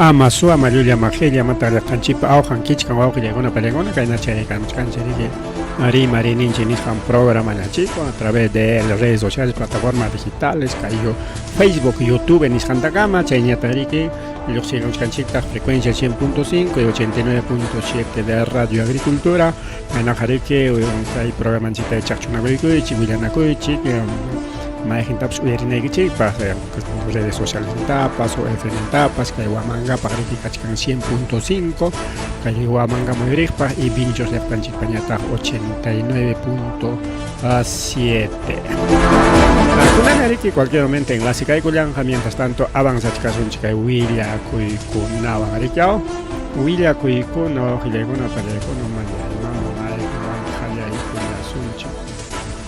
Ama suwa, ama llulla, ama qilla, ama tallaqanchikpa awqan kichkan wawqillaykuna pallaykuna kayna chayaykamuchkanchik riki Rimariyninchik nisqan programallanchikwan a través de las redes sociales, plataformas digitales, kay Facebook, YouTube nisqantakama chayñataq riki lluqsiykamuchkanchiktaq frecuencia 100.5 y 89.7 de Radio Agricultura. Kaynaqa riki kay programanchikta chaqchunakuychik, willanakuychik, mayqintapas uyarinaykichikpaq redes sociales tapas o FM tapas kay Huamangapaq riki kachkan 100.5 kay Huamanga muyuriqpaq y Vinchos llaqtanchikpañataq 89.7. Kunanqa riki cualquier momento enlace kaykullanqa, mientras tanto avanzachkasunchik kay willakuykunawan riki willakuykuna wawaqillaykuna pallaykuna mallayman maywan qallaykullasunchik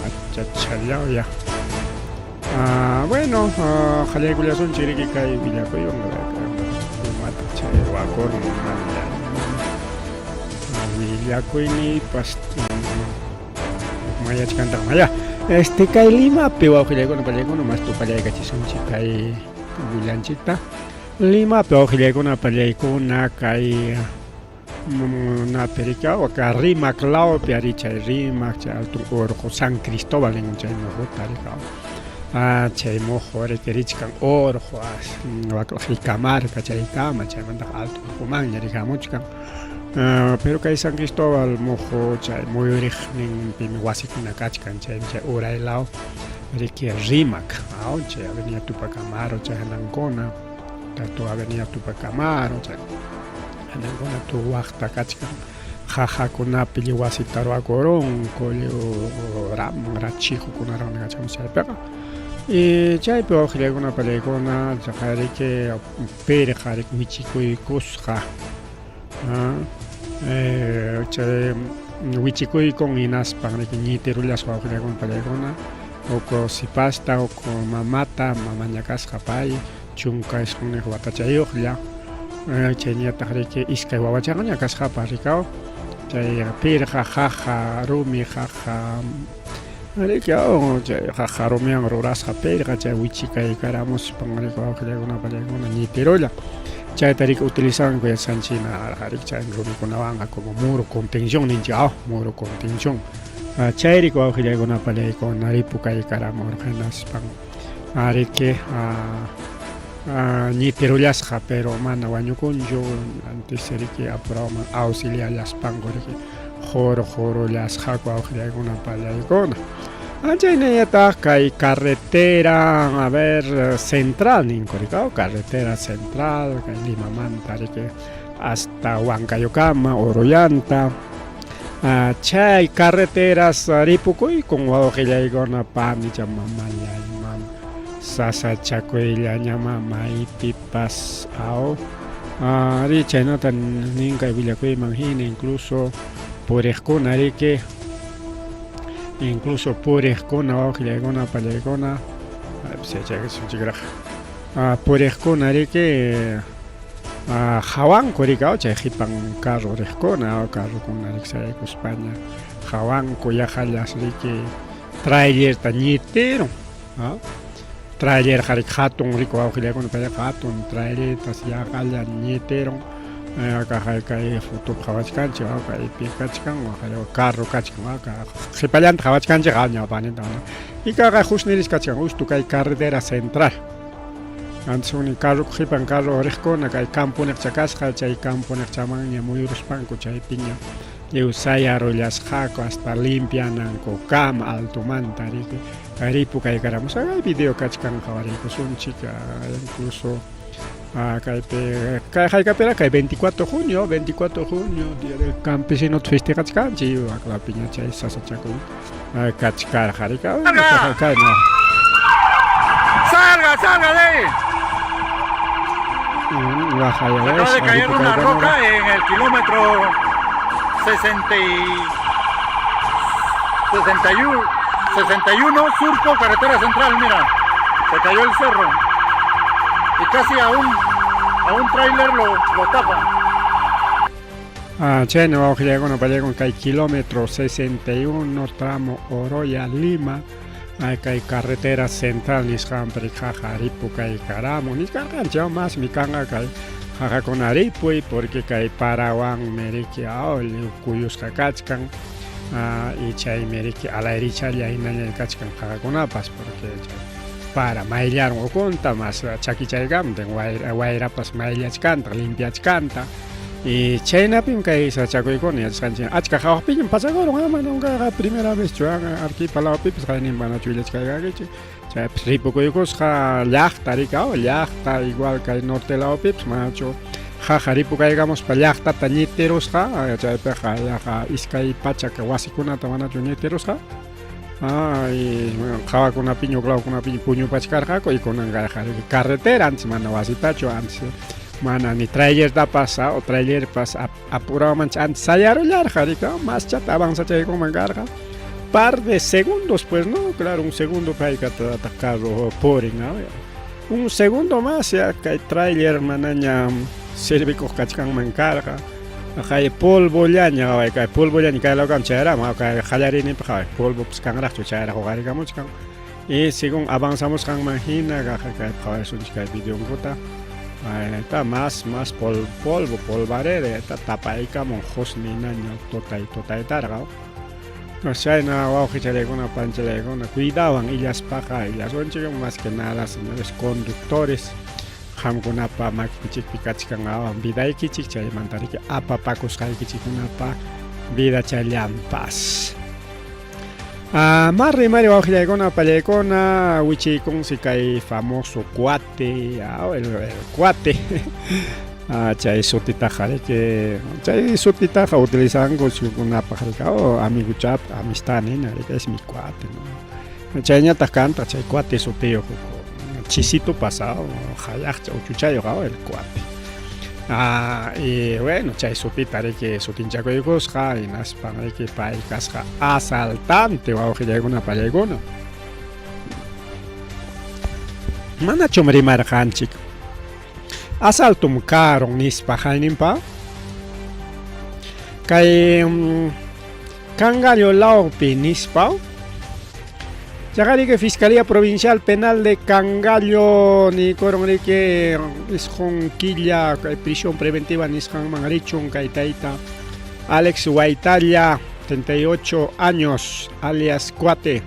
achachallawya. Bueno, qallaykullasunchik riki kay willakuywan imata chay ruwakurun willakuyniypas mayachkantaq maya este kay Limapi wawqillaykuna pallaykuna mas tupallaykachisunchik kay willanchikta Limapi wawqillaykuna pallaykuna kay Napericao ka Rimac lawpi ari chay Rimac chay alto urqu San Cristóbal ninkum chay muhuta rikaw chay muhu riki richkan urqu Jicamarca chaykama chaymantaqa alto urqumanña rikamuchkan pero kay San Cristóbal muhu chay muyuriqninpimi wasikuna kachkan chaymi chay uray law riki Rimac chay avenida Tupac Amaru chay hanankuna Tato avenida Tupac Amaru chay hanankuna tuwaqta kachkan qaqakunapi lliw wasita ruwakurunku lliw rachijukunaraqmi kachkan chaypiqa y chaypi wawqillaykuna pallaykuna chaqariki pirqa riki wichikuykusqa chay wichikuykun hinaspan riki ñitirullasqa wawqillaykuna pallaykuna huk sipasta huk mamata mamaña kasqa pay 19 watachayuqlla chayñataq riki iskay wawachanña kasqapas rikaw chay pirqa qaqa rumi qaqa riki chay qaqa rumiwan rurasqa pirqa chay wichikaykaramuspan riki wawqillaykuna pallaykuna ñitirulla chayta riki utilizanku yachsanchina riki chay rumikunawanqa como muro contención ninchik aw muro contención chay riki wawqillaykuna pallaykuna ripukaykaramurqa hinaspan riki ñitirullasqa pero mana wañukunchu antes riki apurawman auxiliallaspanku riki qurqurullasqaku wawqillaykuna pallaykuna chaynañataq kay carretera a ver central ninku riki carretera central kay Limamanta riki hasta Huancayokama Oroyanta chay carreteras ripukuykun wawqillaykuna panicha mamallay mama sasachakuyllañamá maypipas aw ari chaynata nin kay willakuyman hina incluso puriqkuna riki incluso puriqkuna wawqillaykuna pallaykuna chaykasunchikraq puriqkuna riki Hawanku riki chay qipan carro riqkuna carrokuna riki sayaykuspaña hawanku yaqallas riki trailerta ñitirun trailerqa riki hatun riki wawqillaykuna payqa hatun trailertas yaqalla ñitirun kay kay fotopi qhawachkanchik kaypi kachkan carro kachkan qhipallanta qhawachkanchik ñawpaqninta y kayqa husniris kachkan justo kay carretera central. Antes huknin carro qhipan carro riqkuna kay campo niqcha kasqa chay campo niqchamanña muyuruspanku chaypiña lliw sayarullasqaku hasta limpianankukama altomanta riki ripukaykaраmusqa kay video kachkan qhawariykusunchik incluso kaypi kay haykapiraq kay 24 junio 24 junio día del campesino festejachkanchik waklapiña chay sasachakuy kachkarqa riki kayna ¡Salga, salga de ahí! Acaba de caer una roca en el kilómetro 60 y 61, 61 Surco, carretera central, mira. Se cayó el cerro. Y casi a un tráiler lo tapa. Chayna wawqillaykuna pallaykuna kay kilómetro 61 tramo Oroya Lima kay carretera central nisqanpi qaqa ripukaykaramun nisqanqanchik masmi kanqa kay Qaqakuna ripuy porque kay parawanmi riki lliw kuyusqa kachkan y chaymi riki alayrichalla hinalla kachkan qaqakunapas porque chay para mayllarun ukunta mas chakichaykamtin wayrapas mayllachkanta limpiachkanta y chaynapim kay sachakuykuna yachasqanchik achka hawaqpiñam pasakurun manam kayqa primera vez chu Arequipa lawpipas qayninpa manachu willachkaykankichik. Chaypis ripukuykusqa llaqta rikaw llaqta igual kay norte lawpipas manachu qaqa ripukaykamuspa llaqtata ñitirusqa chaypiqa yaqa 200 wasikunata manachu ñitirusqa y qawakunapiña huk lawkunapiña puñupachkarqaku y kunanqa carretera antes mana wasitachu antes mana ni trailertapas o trailerpas apurawmanchik antes sayarullarqa rika maschata avanzachaykunman karqa par de segundos pues no claro un segundo paykatataq carro purin un segundo más ya kay trailer manaña servikuq kachkanman karqa kay polvollaña qaway kay polvollaña kay lawkama chayaramun kay qallariyninpi qaway polvopas kanraqchu chayraq huqarikamuchkan y según avanzamusqanman hina kay qhawarisunchik kay videonkuta ta más más polvo polvareda ta tapaykamun qusninaña tutay tutaytarqa chayna wawqichalaykuna panchalaykuna cuidawan illaspaqa illasunchik más que nada señores conductores qamkunapa makikichikpi kachkan vidaykichik chaymanta riki apapakusqaykichikkunapa vidachallanpas. Más rimari wawqillaykuna pallaykuna wichiykunsi kay famoso cuate el cuate chay sutitaqa riki chay sutitaqa utilizanku kunapaq riki amiguchapaq amistad nina riki es mi cuate no chayñataq kantaq chay cuate sutiyuq chisito pasado hayaqcha uchuchayuq el cuate y bueno chay sutita riki sutinchakuykusqa hinaspan riki pay kasqa asaltante wawqillaykuna pallaykuna manachum rimarqanchik asaltum karun nispa hayninpa kay Cangallo lawpi nispa chaqa riki Fiscalía Provincial Penal de Cangallo niykurun riki 9 killa kay prisión preventiva nisqanman richun kay tayta Alex Huaytalla 38 años alias Cuate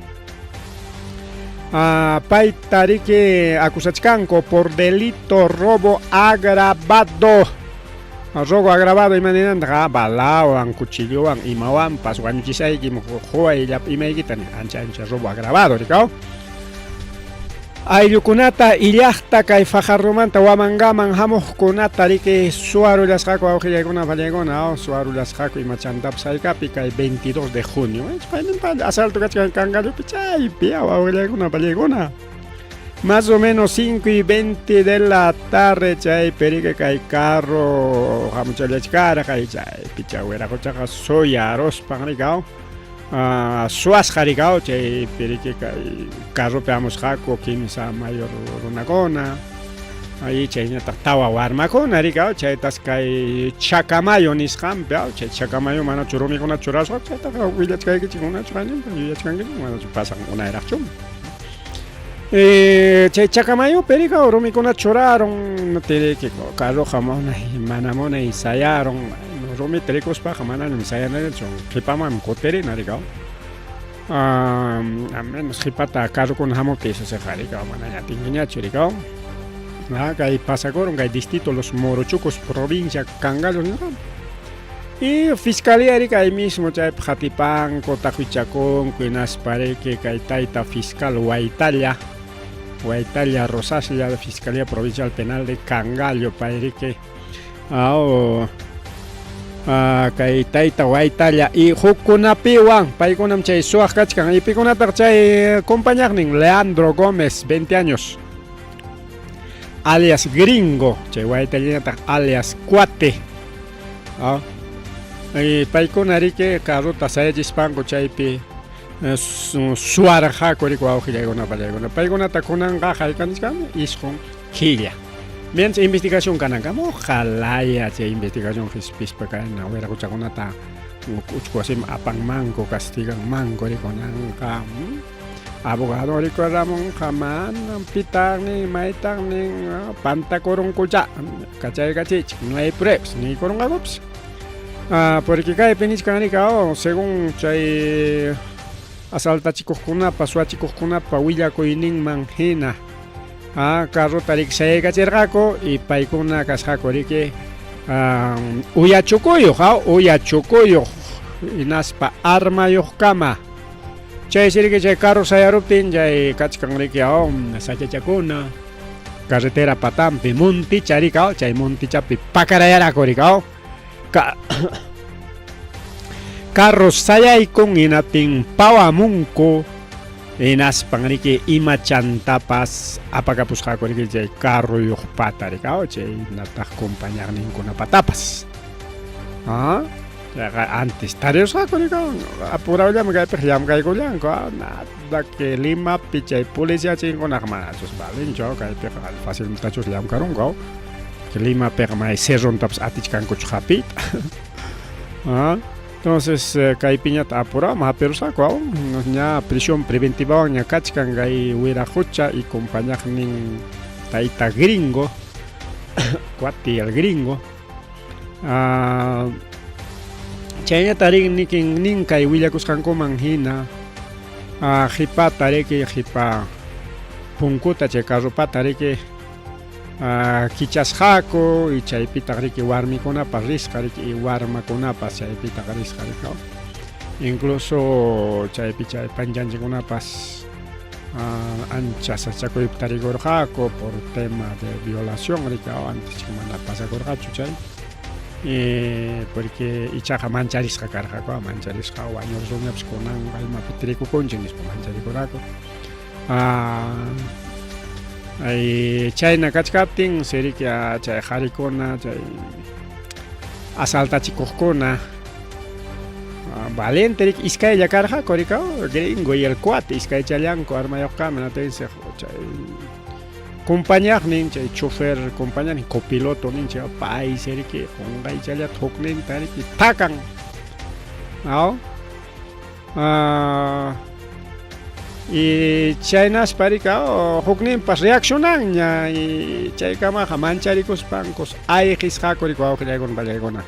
payta riki acusachkanku por delito robo agravado. Robo agravado imaninantaq balawan, cuchillowan, imawanpas wañuchisaykim quway llapa imaykita ancha ancha robo agravado rikaw. Ayllukunata illaqta kay Fajardomanta Huamangaman hamuqkunata riki suwarullasqaku wawqillaykuna pallaykuna suwarullasqaku imachantapas haykapi kay 22 de junio payninpa asalto kachkan Cangallopi chaypi wawqillaykuna pallaykuna más o menos 5:20 de la tarde chaypi riki kay carro hamuchallachkarqa chaypi chay wiraquchaqa suyaruspan rikaw suwasqa rikaw chaypi riki kay carropi hamusqaku kimsa mayor runakuna y chayñataq tawa warmakuna rikaw chaytas kay Chacamayo nisqanpi chay Chacamayo manachu rumikuna churasqa chaytaqa willachkaykichik unachu hayninpa yuyachkankichik manachu pasan unayraqchu chay Chacamayopi rikaw rumikuna churarun tiriki carroqa mana munay sayarun rumita rikuspaqa manañam sayanachu qhipamanmi kutirina rikaw a menos qhipata carrokuna hamuptin eso rikaw manaña atinkiñachu rikaw kay pasakurun kay distrito Los Morochucos provincia Cangallo nisqanpi y fiscalía riki ahí mismo chaypi qatipanku taqwichakunku hinaspa riki kay tayta fiscal Huaytalla Huaytalla Rosaslla Fiscalía Provincial Penal de Cangallo pay riki kay tayta Huaytalla y hukkunapiwan paykunam chay suwaq kachkan y pikunataq chay compañaqnin Leandro Gómez 20 años alias Gringo chay Huaytallinataq alias Cuate y paykuna riki carrota sayachispanku chaypi suwarqaku riki wawqillaykuna pallaykuna paykunata kunanqa haykanisqami 9 killa mientras investigación kanankama ojalaya chay investigación qhispispa kayna wiraquchakunata uchku wasiman apanmanku castiganmanku rikunanqa. Abogado rikuramunqa manam pitaq nin maytaq nin pantakurunkuchá kachaykachiychik no hay pruebas niykurunqakupas. Porque kaypi nichkan rika según chay asaltachikuqkunapa suwachikuqkunapa willakuyninman hina carrota riki sayaykachirqaku y paykuna kasqaku riki uyachukuyuq uyachukuyuq hinaspa armayuqkama. Chaysi riki chay carro sayaruptin chay kachkan riki sachachakuna carretera patampi monticha riki chay montichapi pakarayaraku riki carro sayaykun hinaptin pawamunku hinaspan riki imachantapas apakapusqaku riki chay carroyuqpata riki chaynataq compañaqninkunapatapas. Chayqa antes tarirusqaku riki apurawllami kaypiqa llamkaykullanku nada que Limapi chay policiachinkunaqa manachus valenchu kaypiqa faciltachus llamkarunku Limapiqa may cerrontapas atichkankuchu hapiyta. Entonces kaypiñata apurawman hapirusqaku ña prisión preventivawan ña kachkan kay Wiraqucha y compañaqnin tayta gringo cuati el gringo. Chayñata rin nikin nin kay willakusqankuman hina qhipata riki qhipa punkuta chay carropata riki kichasqaku y chaypitaq riki warmikunapas risqa riki y warmakunapas chaypitaq risqa riki incluso chaypi chay panchanchikkunapas ancha sasachakuypi tarikurqaku por tema de violación riki antes mana pasakurqachu chay porque ichaqa mancharisqa karqaku mancharisqa wañurusunñapas kunanqa imapi trikukunchik nispa mancharikuraku. Chayna kachkaptin siriki chay qarikuna chay asaltachikuqkuna valiente riki iskaylla karqaku riki gringo y el cuate iskaychallanku armayuqkama natinsi chay compañaqnin chay chofer compañaqnin copiloto ninchik paysi riki qunqaychallata hukninta riki takan y chaynaspa riki hukninpas reaccionanña y chaykamaqa mancharikuspankus ayqisqaku riki wawqillaykuna pallaykuna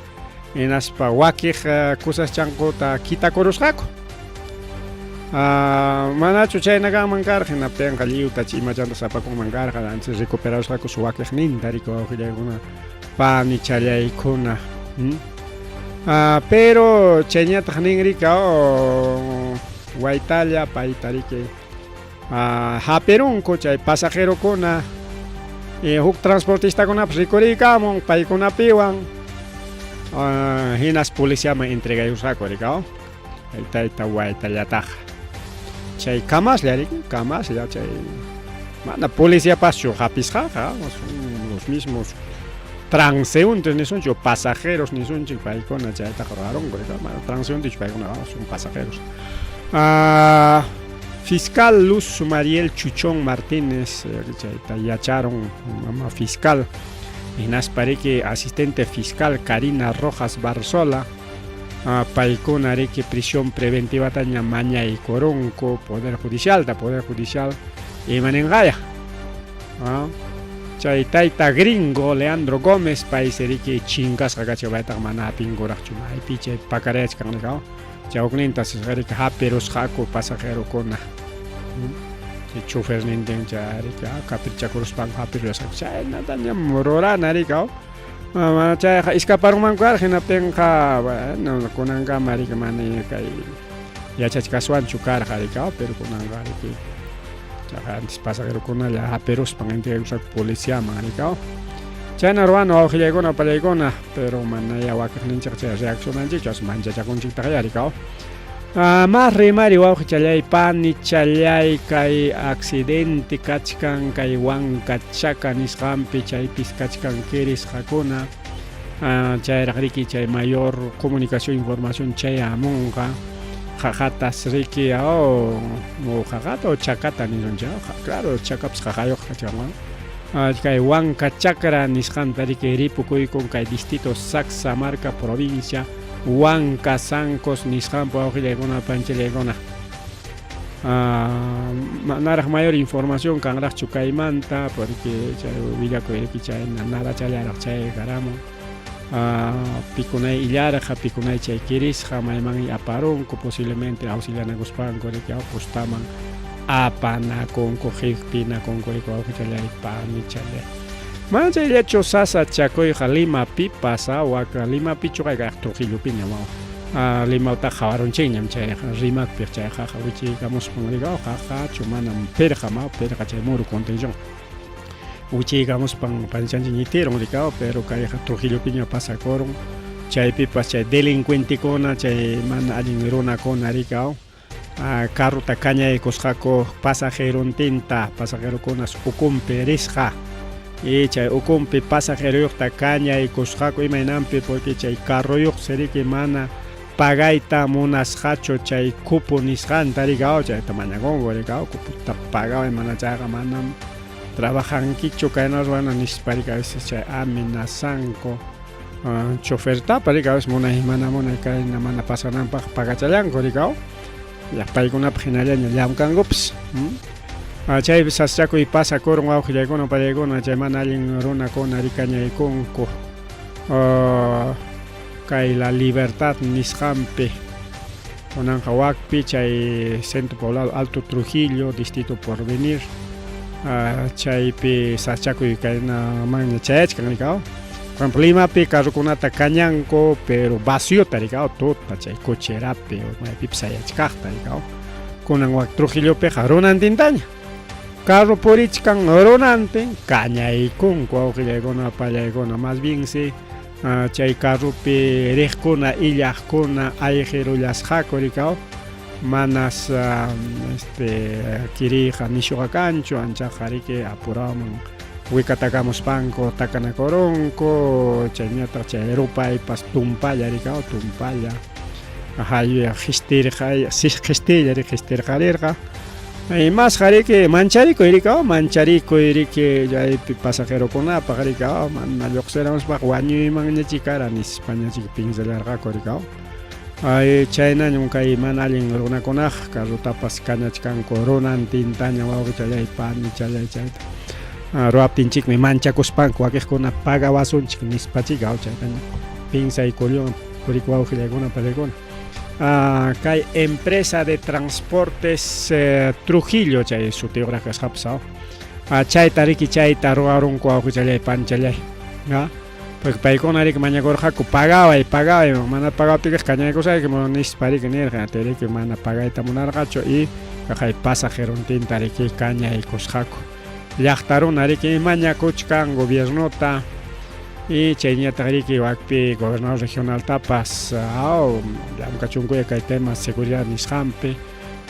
hinaspa wakiq kusaschankuta kitakurusqaku. Manachu chayna kanman karqa hinaptinqa lliwtach imachantas apakunman karqa antes recuperarusqakus wakiqninta riki wawqillaykuna panichallaykuna. Pero chayñataq nin riki waytalla payta riki hapirunku chay pasajerokuna huk transportistakunapas rikuriykamun paykunapiwan hinas policiaman entregayusqaku riki tayta waytallataqa chay kamaslla riki kamaslla chay mana policiapaschu hapisqaqa son los mismos transeúntes nisunchik o pasajeros nisunchik paykuna chaytaqa rurarunku mana transeúntechu paykuna son pasajeros. Fiscal Luz Mariel Chuchón Martínez chayta yacharun mama fiscal hinaspa riki asistente fiscal Karina Rojas Barzola paykuna riki prisión preventivataña mañaykurunku poder judicialta poder judicial imaninqaya chay tayta gringo Leandro Gómez paysi riki chinkasqa kachkan paytaqa mana hapinkuraqchu maypi chay pakarayachkan riki chay huknintas riki hapirusqaku pasajerokuna chay chofernintin chay riki caprichakuruspanku hapirusqaku chaynatañam rurana riki mana chayqa iskaparunmanku karqa hinaptinqa bueno kunankama riki mana kay yachachkaswanchu karqa riki pero kunanqa riki chayqa antes pasajerokunalla hapiruspan entregaykusqaku policiaman riki chayna ruwana wawqillaykuna pallaykuna pero manaya wakiqninchik chay reaccionanchikchu as manchachakunchiktaqya riki. Mas rimari wawqichallay panichallay kay accidente kachkan kay Huancachaca nisqanpi chaypis kachkan kirisqakuna chayraq riki chay mayor comunicación información chayamunqa qaqatas riki o qaqata o chakata nisunchik claro chakapas qaqayuq kachkan kay Huanca Chacra nisqanta riki ripukuykun kay distrito Sacsamarca provincia Huancasancos nisqanpi wawqillaykuna panchillaykuna. Manaraq mayor información kanraqchu kaymanta porque chay willakuy riki chayna nadachallaraq chaykaramun. Pikunay illarqa, pikunay chay kirisqa, maymanmi aparunku posiblemente auxilianakuspanku riki postaman apanakunku, qipinakunku riki wawqichalay, panichalay. Mana chayllachu sasachakuyqa Limapipas, wak Limapichu kay Trujillopiña wawa. Limataqa qhawarunchikñam chayqa Rimacpiq chayqa wichiykamuspan riki qaqachu manam pirqa ma pirqa chay muru contención wichiykamuspan panichanchik ñitirun riki pero kayqa Trujillopiña pasakurun chaypipas chay delincuentekuna chay mana allin runakuna riki carrota kañaykusqaku pasajerontinta pasajerokunas ukunpi risqa y chay ukunpi pasajeroyuqta kañaykusqaku imaynanpi porque chay carroyuqsi riki mana pagayta munasqachu chay cupo nisqanta riki chayta mañakunku riki cupota pagaway mana chayqa manam trabajankichu kayna ruwana nispa riki a veces chay amenazanku chofertapa riki a veces munay mana munay kayna mana pasananpaq pagachallanku riki ya paykunapaq hinallaña llamkankupas. Chaypi sasachakuy pasakurun wawqillaykuna pallaykuna chay mana allin runakuna rikañaykunku kay La Libertad nisqanpi kunanqa wakpi chay Centro Poblado Alto Trujillo Distrito Porvenir chaypi sasachakuy kaynamanña chayachkan riki. Por ejemplo, Limapi carrokunata kañanku pero vaciota riki, tuta chay cocherapi maypipas sayachkaqta riki. Kunan wak Trujillopiqa runantintaña carro purichkan runantin kañaykunku wawqillaykuna pallaykuna más bien si chay carropi riqkuna illaqkuna ayqirullasqaku riki, manas este kiriyqa nishuqa kanchu anchaqa riki apuraman wikatakamuspanku takanakurunku chayñataq chay rupaypas tumpalla riki, tumpalla qistirqa qistilla riki qistirqarirqa y masqa riki mancharikuy riki, mancharikuy riki chaypi pasajerokunapaq riki, mana lluqsiramuspaqa wañuymanñachik kara nispañachik pinsallarqaku riki. Ay chaynañam kay mana allin runakunaqa carrotapas kañachkanku runantintaña wawqichalay panichalay chayta ruwaptinchikmi manchakuspanku wakiqkuna pagawasunchik nispachik chaytaña pinsaykulluwan puriku wawqillaykuna pallaykuna. Kay empresa de transportes Trujillo chay sutiyuqraq kasqapas chayta riki chayta ruwarunku wawqichalay panichalay. Porque paykuna riki mañakurqaku pagaway pagaway mana pagawaptiykiqa kañaykusayki nispa riki nirqa riki mana pagayta munarqachu y kay pasajerontinta riki kañaykusqaku. Llaqta runa riki mañakuchkan gobiernota y chayñataq riki wakpi gobernador regionaltapas llamkachunkuya kay tema seguridad nisqanpi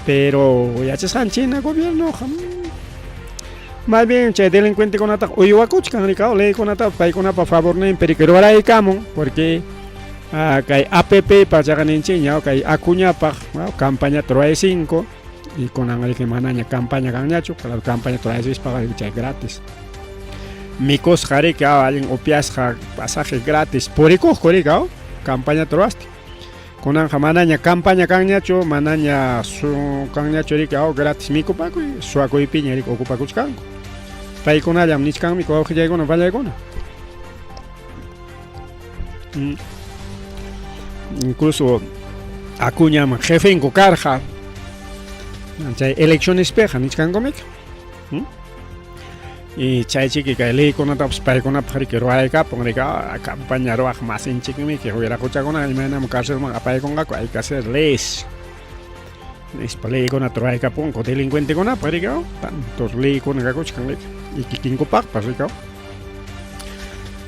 pero yachasqanchik gobiernoqa más bien chay delincuentekunataqa uywakuchkan riki leykunatapas paykunapa favorninpi riki ruraykamun porque kay APP pachaqa ninchikña kay Acuñapaq campañata ruwaysinku y kunan riki manaña campaña kanñachu claro campañata ruwaysispaqa chay gratis mikusqa riki allin upiasqa pasaje gratis purikuqku riki campañata ruwastin kunanqa manaña campaña kanñachu manaña kanñachu riki gratis mikupakuy suwakuypiña riki ocupakuchkanku paykunallam nichkanmi wawqillaykuna pallaykuna. Incluso Acuñaman jefenku karqa chay eleccionespiqa nichkankumika. Y chay chiki kay leykunatapas paykunapaq riki ruwaykapun riki campaña ruwaq masinchikmiki wiraquchakuna imaynam carcelman apaykunqaku hay que hacer leyes nispa leykunata ruwaykapunku delincuentekunapaq riki tantos leykuna kakuchkan riki y kikinkupaqpas riki.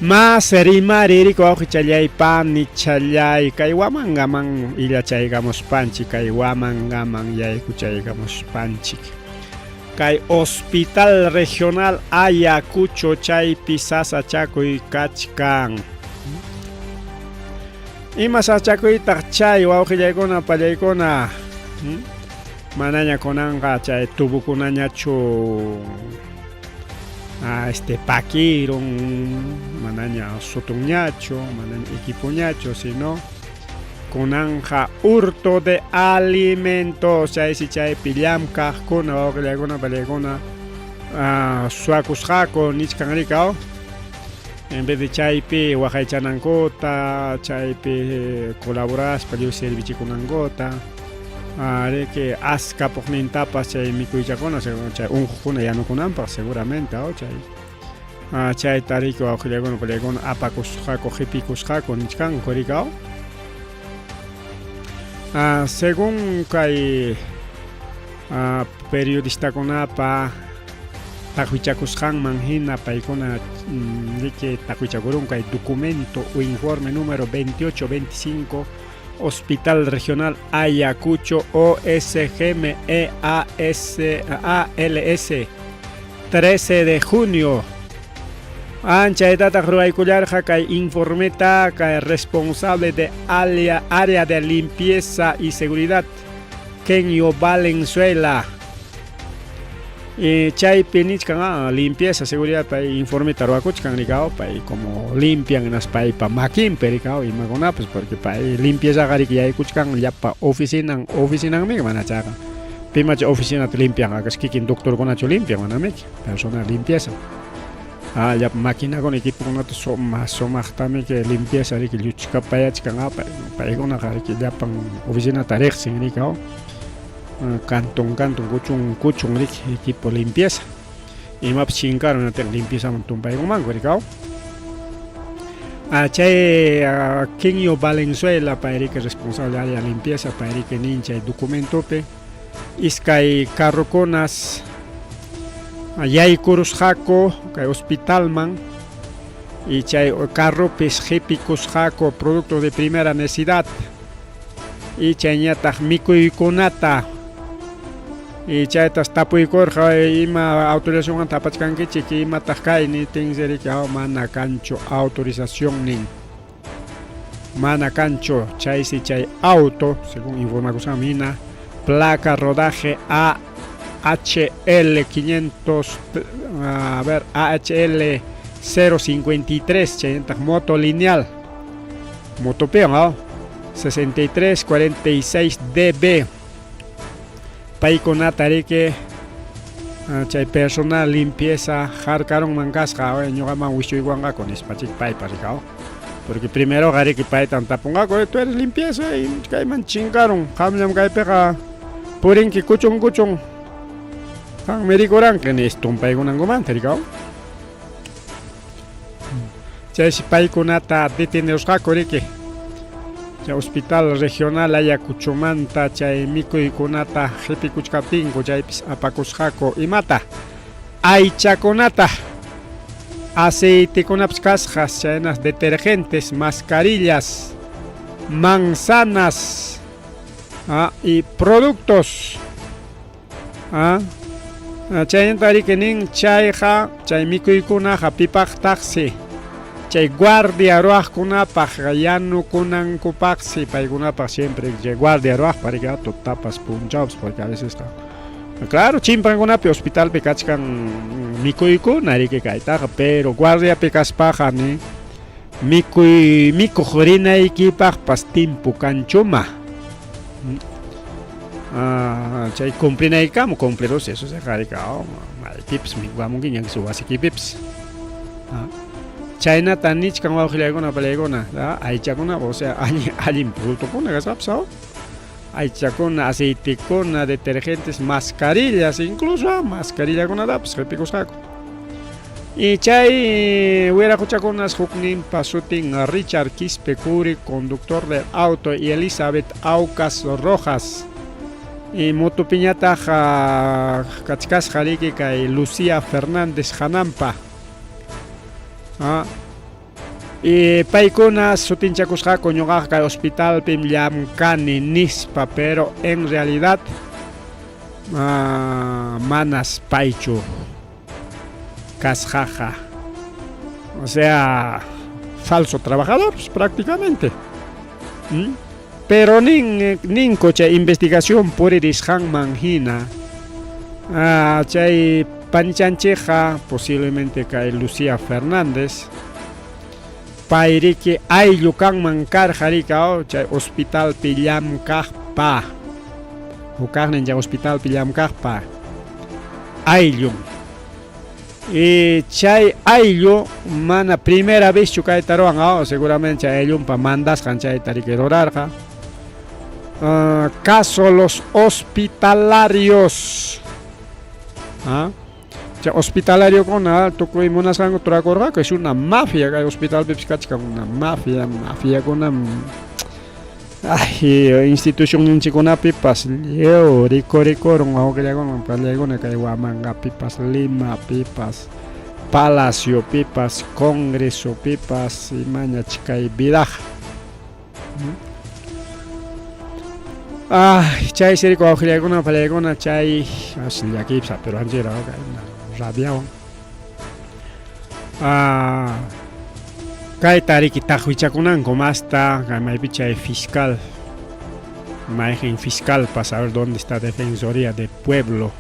Mas rimari riki wawqichallay panichalay kay Huamangaman illachaykamuspanchik kay Huamangaman yaykuchaykamuspanchik kay Hospital Regional Ayacucho chaypi sasachakuy kachkan. Ima sasachakuytaq chay wawqillaykuna pallaykuna manaña kunanqa chay tubukunañachu este pakirun manaña sutunñachu manaña equipoñachu sino Kunanqa hurto de alimentos chaysi chaypi llamkaqkuna wawqillakuna pallakuna suwakusqaku nichkan rikaw. En vez de chaypi waqaychanankuta, chaypi colaboraspa lliw servichikunankuta, riki as kapuqnintapas chay mikuychakuna chay unquqkuna yanukunanpaq seguramente chay chayta riki wawqillakuna pallakuna apakusqaku qipikusqaku nichkanku rikaw. Según kay periodistakunapa taqwichakusqanman hina paykuna riki taqwichakurun kay documento o informe número 2825 Hospital Regional Ayacucho OSGMEAS ALS 13 de junio. Anchaytataq ruwaykullarqa kay informeta kay responsable de área, área de limpieza y seguridad Kenyo Valenzuela. Y chaypi nichkan limpieza, seguridad pay informeta ruwakuchkan rikaw pay como limpian hinaspa paypa makinpi rikaw imakunapas porque pay limpiezaqa riki yaykuchkan llapa oficinan oficinanmi mana chayqa pimachu oficinata limpian akas kikin doctorkunachu limpian manamiki personal limpieza llapa maquinakuna equipokunata suma sumaqtamiki limpieza riki lluchkapayachkan paykunaqa riki llapan oficinata riqsin rikaw canton canton kuchun kuchun riki equipo limpieza imapas chinkarun hinaptinqa limpiezaman tumpaykunmanku rikaw. Chay Kenyo Valenzuela pay riki responsable área limpieza pay riki nin chay documentopi iskay carrokunas yaykurusqaku kay hospitalman y chay carropis qipikusqaku productos de primera necesidad y chayñataq mikuykunata y chaytas tapuykurqa ima autorizacionmanta apachkankichik imataq kay nitinsi riki mana kanchu autorización nin mana kanchu chaysi chay auto según informakusqanman hina placa rodaje AHL 500 a ver AHL 053 chaynataq moto lineal motopiwan 6346 DB paykunata riki chay personal limpieza harkarunman kasqa ñuqaman wischuykuwanqaku nispachik paypa rikaw porque primeroqa riki paytan tapunqaku tú eres limpieza kayman chinkarun qamllam kaypiqa purinki kuchun kuchun qanmi rikuranki nis tumpaykunankumanta rikaw. Chaysi paykunata detenerusqaku riki chay hospital regional Ayacuchomanta chay mikuykunata qipikuchkaptinku chaypis apakusqaku imata aychakunata aceitekunapas kasqas chaynas detergentes mascarillas manzanas y productos Chaynata riki nin chayqa chay mikuykunaqa pipaqtaqsi chay guardia ruwaqkunapaq yanukunankupaqsi paykunapaq siempre chay guardia ruwaqpa riki tutapas punchawpas porque a vecesqa claro chimpankunapi hospitalpi kachkan mikuykuna riki kaytaqa pero guardiapi kaspaqa nin mikuy mikuq rinaykipaqpas timpu kanchuma. Chay cumplinaykama cumplirus eso se rika maypipas wamunkiña wasikipipas chaynata nichkan wawqillaykuna palaykuna aychakuna o sea allin allin productokuna kasqapas aychakuna aceitekuna detergentes mascarillas incluso mascarillakunatapas qipikusqaku. Y chay wiraquchakunas hukninpa sutin Richard Quispe Curi, conductor del auto, y Elizabeth Aucas Rojas. Y motopiñataq kachkasqa riki kay Lucía Fernández Hanampa. Y paykuna sutinchakusqaku ñuqaqa kay hospitalpim llamkani nispa, pero en realidad manas paychu kasqaqa. O sea, falso trabajador pues, prácticamente. Pero nin ninku chay investigación puririsqanman hina chay panichanchikqa posiblemente kay Lucía Fernández. Payriki ayllu kanman karqa rika chay hospitalpi llamkaqpa. Hukaqnin chay hospitalpi llamkaqpa ayllun. Y chay ayllu mana primera vezchu kayta ruwan, seguramente chay ayllunpa mandasqan chayta riki rurarqa. Caso los hospitalarios. Chay hospitalariokuna tukuy munasqanku turakurqaku, es una mafia, kay hospitalpipis kachkan una mafia, mafiakunam ay institucionninchikkunapipas lliw rikurikurun wawqillakuna pallaykuna kay Huamangapipas, Limapipas, Palaciopipas, Congresopipas, imañach kay vidaqa. Ay, chay siriku wawqillaykuna pallaykuna chay as llakiypis apiruwanchikra rabiawan. Kayta riki taqwichakunanku masta kay maypi chay fiscal mayqin fiscalpas a ver dónde está defensoría de pueblo.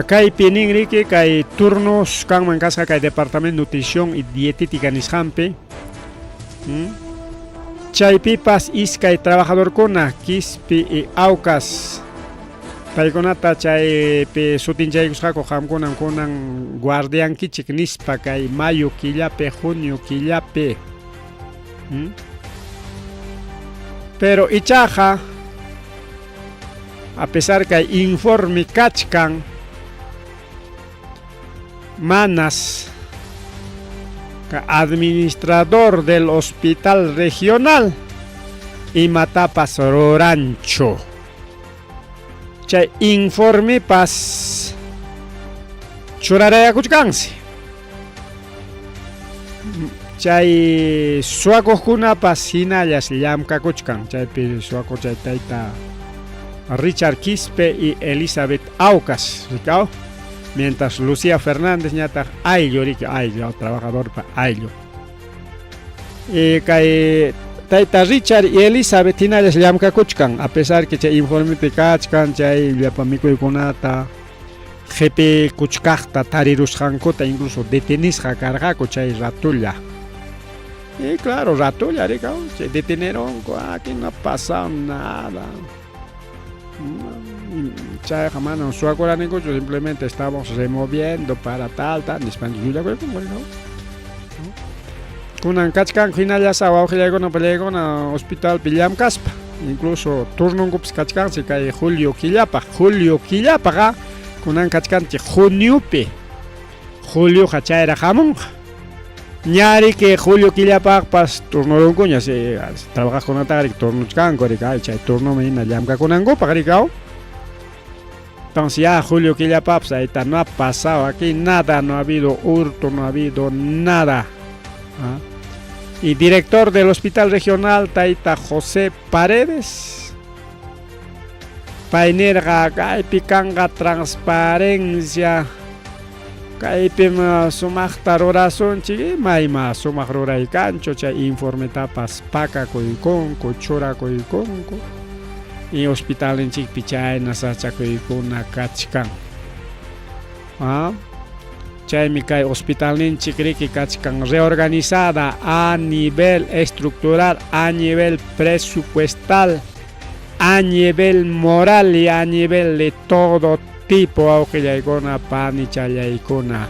Kaypi nin riki kay turnos kanman kasqa kay departamento de nutrición y dietética nisqanpi. Chaypipas iskay trabajadorkuna Quispe y Aucas paykunata chaypi sutinchaykusqaku qamkunan kunan guardiankichik nispa kay mayo killapi junio killapi. Pero ichaqa a pesar kay informe kachkan manas administrador del hospital regional imatapas ruranchu. Chay informepas churarayakuchkansi. Chay suwakuqkunapas hinallas llamkakuchkan. Chaypi suwakuq chay tayta Richard Quispe y Elizabeth Aucas, rikaw. Mientras Lucía Fernández ñataq ayllu riki, ayllu, trabajadorpa ayllu. Y kay tayta Richard y Elizabeth hinallas llamkakuchkan, a pesar que chay informepi kachkan, chay llapa mikuykunata qipikuchkaqta tarirusqankuta incluso detenisqa karqaku chay ratulla. Y claro, ratulla rikaw, chay deteneronku, aquí no ha pasado nada. Chayqa manam suwakuranikuchu, simplemente estamos removiendo para tal, tal, nispanchik llullakuykunku rikaw. Kunan kachkanku hinallasa wawqillaykuna pallaykuna hospitalpi llamkaspa, incluso turnonkupas kachkansi kay julio killapaq, julio killapaqa kunan kachkanchik juniopi, julioqa chayraq hamunqa. Ñariki julio killapaqpas turnurunkuña si trabajaqkunataqa riki turnuchkanku riki ay chay turnoman hina llamkakunankupaq rikaw. Entonces ya julio killapaqpas ahí no ha pasado aquí nada, no ha habido hurto, no ha habido nada. Y director del Hospital Regional tayta José Paredes pay nirqa kaypi kanqa transparencia, kaypim sumaqta rurasunchik, mayma sumaq ruray kanchu chay informetapas pakakuykunku, churakuykunku y hospitalninchikpi chayna sachakuykuna kachkan. Chaymi kay hospitalninchik riki kachkan reorganizada a nivel estructural, a nivel presupuestal, a nivel moral y a nivel de todo tipo wawqillaykuna panichallaykuna.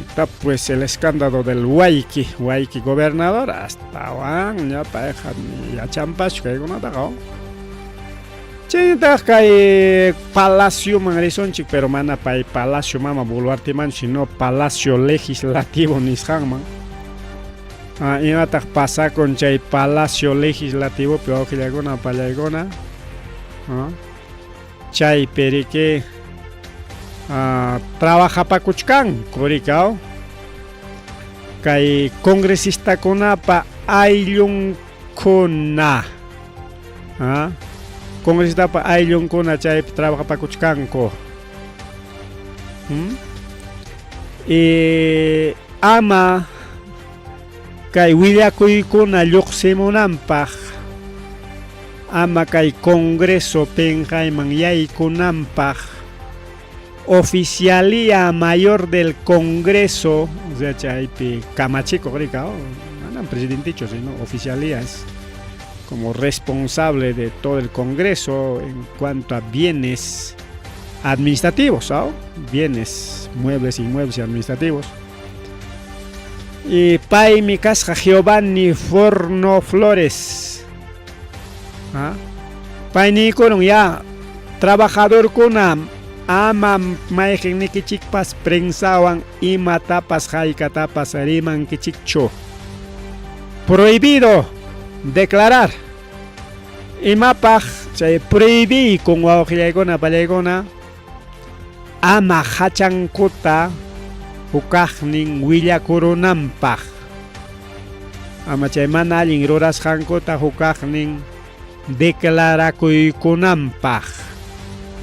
Está pues el escándalo del Huayqui, Huayqui gobernador, astawan ña payqa yachanpaschu kaykunataqa. Chaynataq kay palacioman risunchik, pero mana pay palacio mama Boluarteman, sino palacio legislativo nisqanman. Imataq pasakun chay palacio legislativopi wawqillaykuna pallaykuna. Chaypi riki trabajapakuchkanku rikaw kay congresistakunapa ayllunkuna. Congresistapa ayllunkuna chaypi trabajapakuchkanku. Y ama kay willakuykuna lluqsimunanpaq Ama kay Congreso pinqayman yaykunanpaq Oficialía Mayor del Congreso, o sea, chaypi kamachikuq rika, manam presidentechu, sino oficialía es como responsable de todo el Congreso en cuanto a bienes administrativos, ¿no? Bienes, muebles, inmuebles y administrativos. Y paymi kasqa Giovanni Forno Flores. ¿Ah? Pay niykurun ya trabajadorkuna ama mayqinnikichikpas prensawan imatapas haykatapas rimankichikchu. Prohibido declarar. Imapaq chay prohibiykun wawqillaykuna pallaykuna ama hachankuta hukaqnin willakurunanpaq. Ama chay mana allin rurasqankuta hukaqnin declarakuykunanpaq.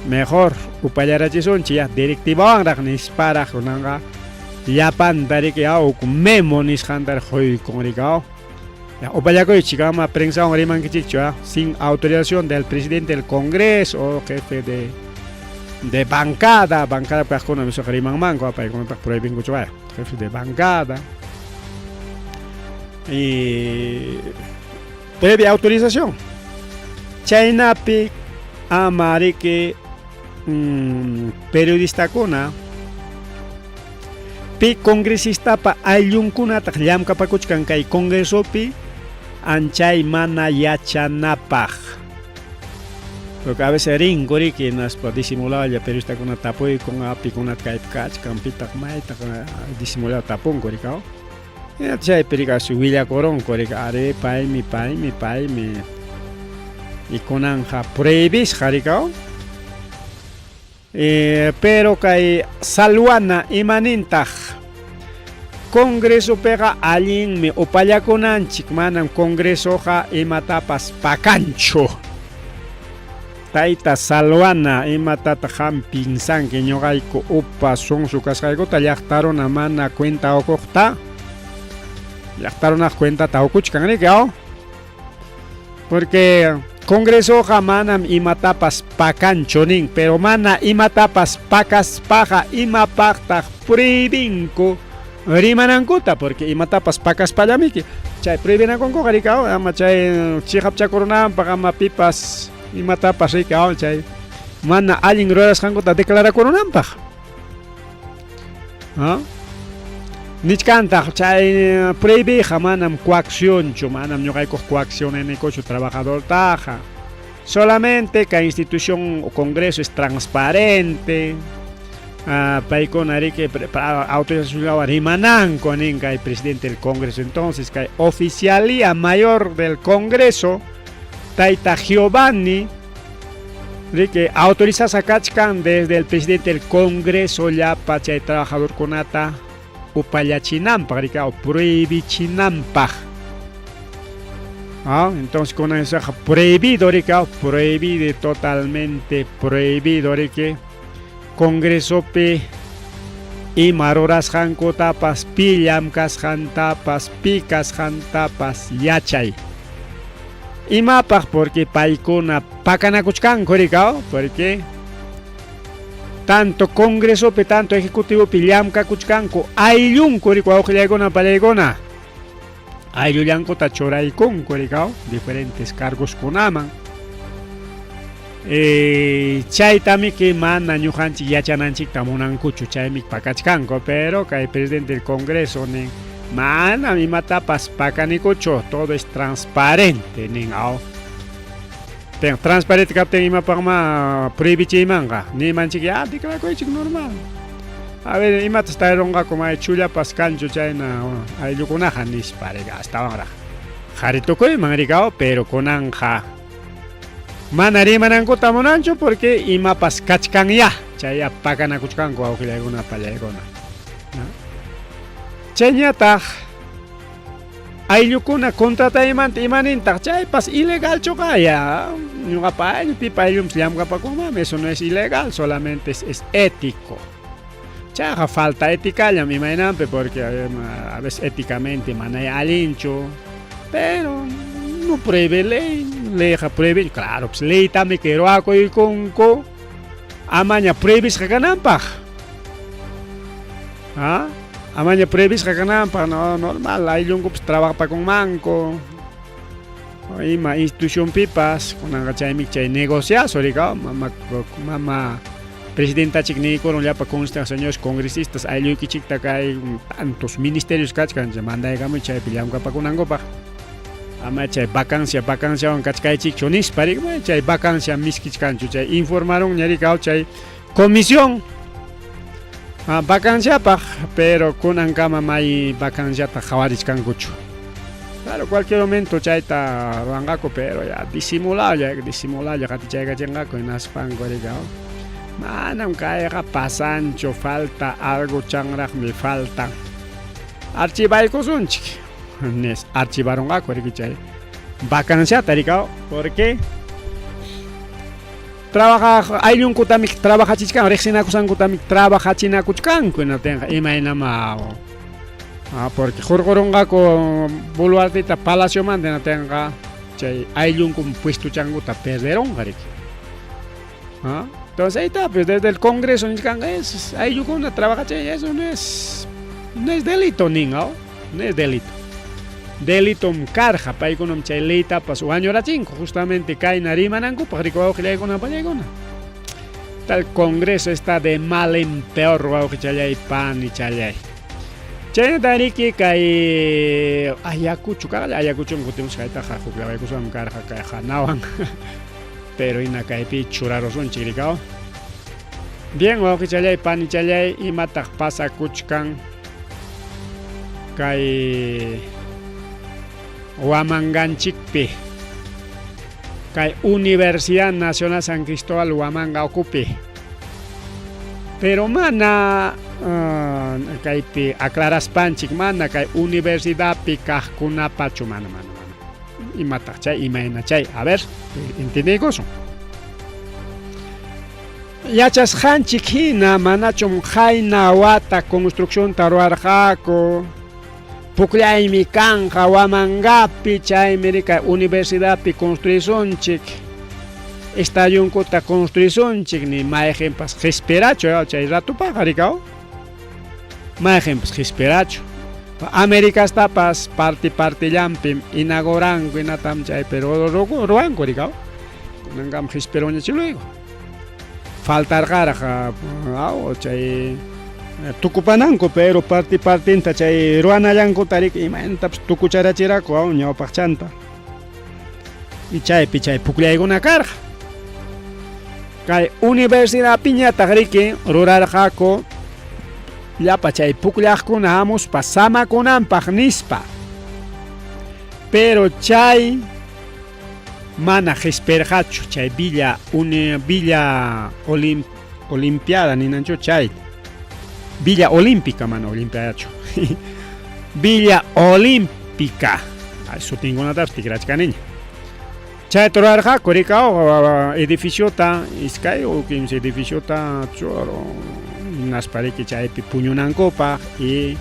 Mejor upallarachisunchik ya directivawanraq nisparaq kunanqa llapanta riki huk memo nisqanta quykun riki. Ya, upallakuychik ama prensawan rimankichikchu sin autorización del presidente del Congreso o jefe de bancada, bancada kaqkuna misoqa rimanmanku paykunataq prohibinkuchu vaya, jefe de bancada y previa autorización. Chaynapi ama riki periodistakuna pi congresistapa ayllunkunataq llamkapakuchkan kay congresopi anchay mana yachanapaq. Porque a veces rinku riki hinaspa disimulalla periodistakuna tapuykun pikunata kaypi kachkan pitaq maytaq disimulado tapunku rikaw. Chaypi rika willakurunku rika ari paymi paymi paymi y kunanja prohibisqa rikaw. Pero kay Salwana imanintaq Congresopiqa allinmi upallakunanchik manam Congresoqa imatapas pakanchu. Tayta Salwana imatataq qam pinsanki ñuqayku upa sunsu kasqaykuta llaqta runa mana cuenta ukuqta llaqta runaq cuentata ukuchkan riki aw. Porque Congresoqa manam imatapas pakanchu nin, pero mana imatapas pakaspaqa imapaqtaq prohibinku rimanankuta, porque imatapas pakaspallamiki chay prohibinakunkuqa rikaw ama chay chiqapchakurunanpaq ama pipas imatapas rikaw chay mana allin rurasqankuta declarakurunanpaq. ¿Ah? Nichkantaq chay prohibiyqa manam coaccionchu, manam ñuqaykuq coaccionanikuchu trabajadortaqa. Solamente kay institución o Congreso es transparente. Paykuna riki autorización rimananku nin kay presidente del Congreso. Entonces kay oficialía mayor del Congreso tayta Giovanni riki autorizasqa kachkan desde el presidente del Congreso llapa chay trabajadorkunata upallachinanpaq riki prohibichinanpaq. ¿Ah? Entonces con eso prohibido riki, prohibido totalmente prohibido riki Congresopi ima rurasqankutapas pi llamkasqantapas pi kasqantapas yachay. Imapaq porque paykuna pakanakuchkanku rikaw, porque tanto Congresopi tanto Ejecutivopi llamkakuchkanku ayllunku riki wawqillaykuna pallaykuna ayllullankuta churaykunku rikaw diferentes cargoskunaman. Chaytamiki mana ñuqanchik yachananchikta munankuchu chaymi pakachkanku, pero kay presidente del Congreso nin manam imatapas pakanikuchu, todo es transparente nin aw. Transparente kaptin imapaqma prohibichiymanqa nimanchik ya declarakuychik normal. A ver imatas tarirunqaku may chullapas kanchu chayna ayllukunaqa nispa rika astawanraq qhari tukuyman rikaw, pero kunanja mana rimanankuta munanchu porque imapas kachkan ya chay pakanakuchkanku wawqillaykuna pallaykuna. Chayñataq ayllukuna contrataymanta imanintaq chaypas ilegalchuqa ya ñuqapa ayllu pipa ayllunpas llamkapakunmanmi, eso no es ilegal, solamente es ético. Chayqa falta éticallam imaynanpi porque a veces éticamente mana allinchu, pero no prohíbe ley. Leyqa prohibin, claro, pues leytami kay ruwakuykunku amaña prohibisqa kananpaq. ¿Ah? Amaña prohibisqa kananpaq, no, normal, ayllunkupas trabajapakunmanku. Ima institucionpipas, kunanqa chaymi chay negociazo, rikaw, mama, mama presidentachik niykurun llapa consta señores congresistas aylluykichikta kay tantos ministerios kachkan mandaykamuy chaypi llamkapakunankupaq ama chay vacancia vacanciawan kachkaychikchu nispa rikma chay vacancia miskichkanchu chay informarunña rikaw chay comisión ah, vacanciapaq pero kunankama may vacanciata qhawarichkankuchu. Claro, cualquier momento chayta ruwanqaku, pero ya disimulalla, disimulalla qatichaykachinqaku hinaspanku rikaw. Manam kayqa pasanchu, falta algo chanraqmi falta. Archivaykusunchik. Nis archivarunqaku riki chay vacanciata rikaw, porque trabajaq ayllunkutamik trabajachichkan, riqsinakusqankutamik trabajachinakuchkanku hinaptinqa imaynama ah, porque hurqurunqaku Boluarteta palaciomanta hinaptinqa chay ayllunkum puestuchankuta perderunqa riki. ¿Ah? Entonces ahí está, pues desde el Congreso nichkanqa es ayllukuna trabajachin, eso no es delito nin, ¿no? No es delito. Delitom karqa, paykunam chay leytapas wañurachinku justamente kayna rimanankupaq riki wawqillaykuna pallaykuna. Tal Congreso está de mal en peor wawqichallay panichallay. Chaynata riki kay Ayacucho kaqlla Ayacuchon kutimusqa kaytaqa hukllawaykusqam karqa kay hanawan. Pero hina kaypi churarusunchik rikaw. Bien wawqichallay panichallay imataq pasakuchkan kay Huamanganchikpi kay Universidad Nacional San Cristóbal Huamanga ukupi. Pero mana kaypi aclaraspanchik mana kay universidadpi kaqkunapachu mana mana mana. Imataq chay imayna chay a ver entendiykusun. Yachasqanchik hina manachum qayna wata construccionta ruwarqaku pukllaymi kanqa Huamangapi chaymi rikay universidadpi construisunchik estadionkuta construisunchik ni mayqinpas qispirachu chay ratupaqa rikaw mayqinpas qispirachu Americastapas parti partillanpim inauguranku hinatam chaypi ruwanku rikaw kunankama qispiruñachu luego faltarqaraq aw chay tukupananku pero parti partinta chay ruwanallankuta riki imaynatapas tukucharachiraku aw ñawpaqchanta y chaypi chay pukllaykuna karqa kay universidadpiñataq riki rurarqaku llapa chay pukllaqkuna hamuspa samakunanpaq nispa pero chay mana qispirqachu chay villa uni villa olim, olimpiada ninanchu chay villa olímpica mana olimpiadachu villa olímpica sutinkunatapas tikrachkaniña chayta rurarqaku rikaw edificiota iskay o kimsa edificiota choro hinaspa riki chaypi puñunankupaq y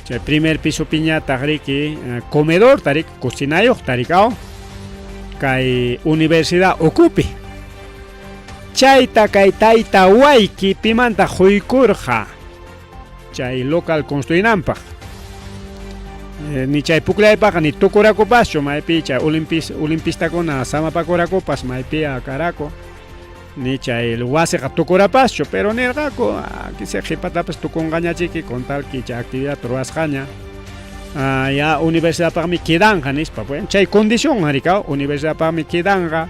chay primer pisopiñataq riki comedorta riki cocinayuqta rikaw kay universidad ukupi chayta kay tayta wayki pimanta quykurqa chay local construinanpaq ni chay pukllaypaqa ni tukurakupaschu maypi chay olimpis olimpistakuna samapakurakupas maypi karaku ni chay wasiqa tukurapaschu pero nirqaku quizá qhipatapas tukunqañachiki con tal que chay actividad ruwasqaña ya universidadpaqmi quedanqa nispa bueno chay condición rikaw universidadpaqmi quedanqa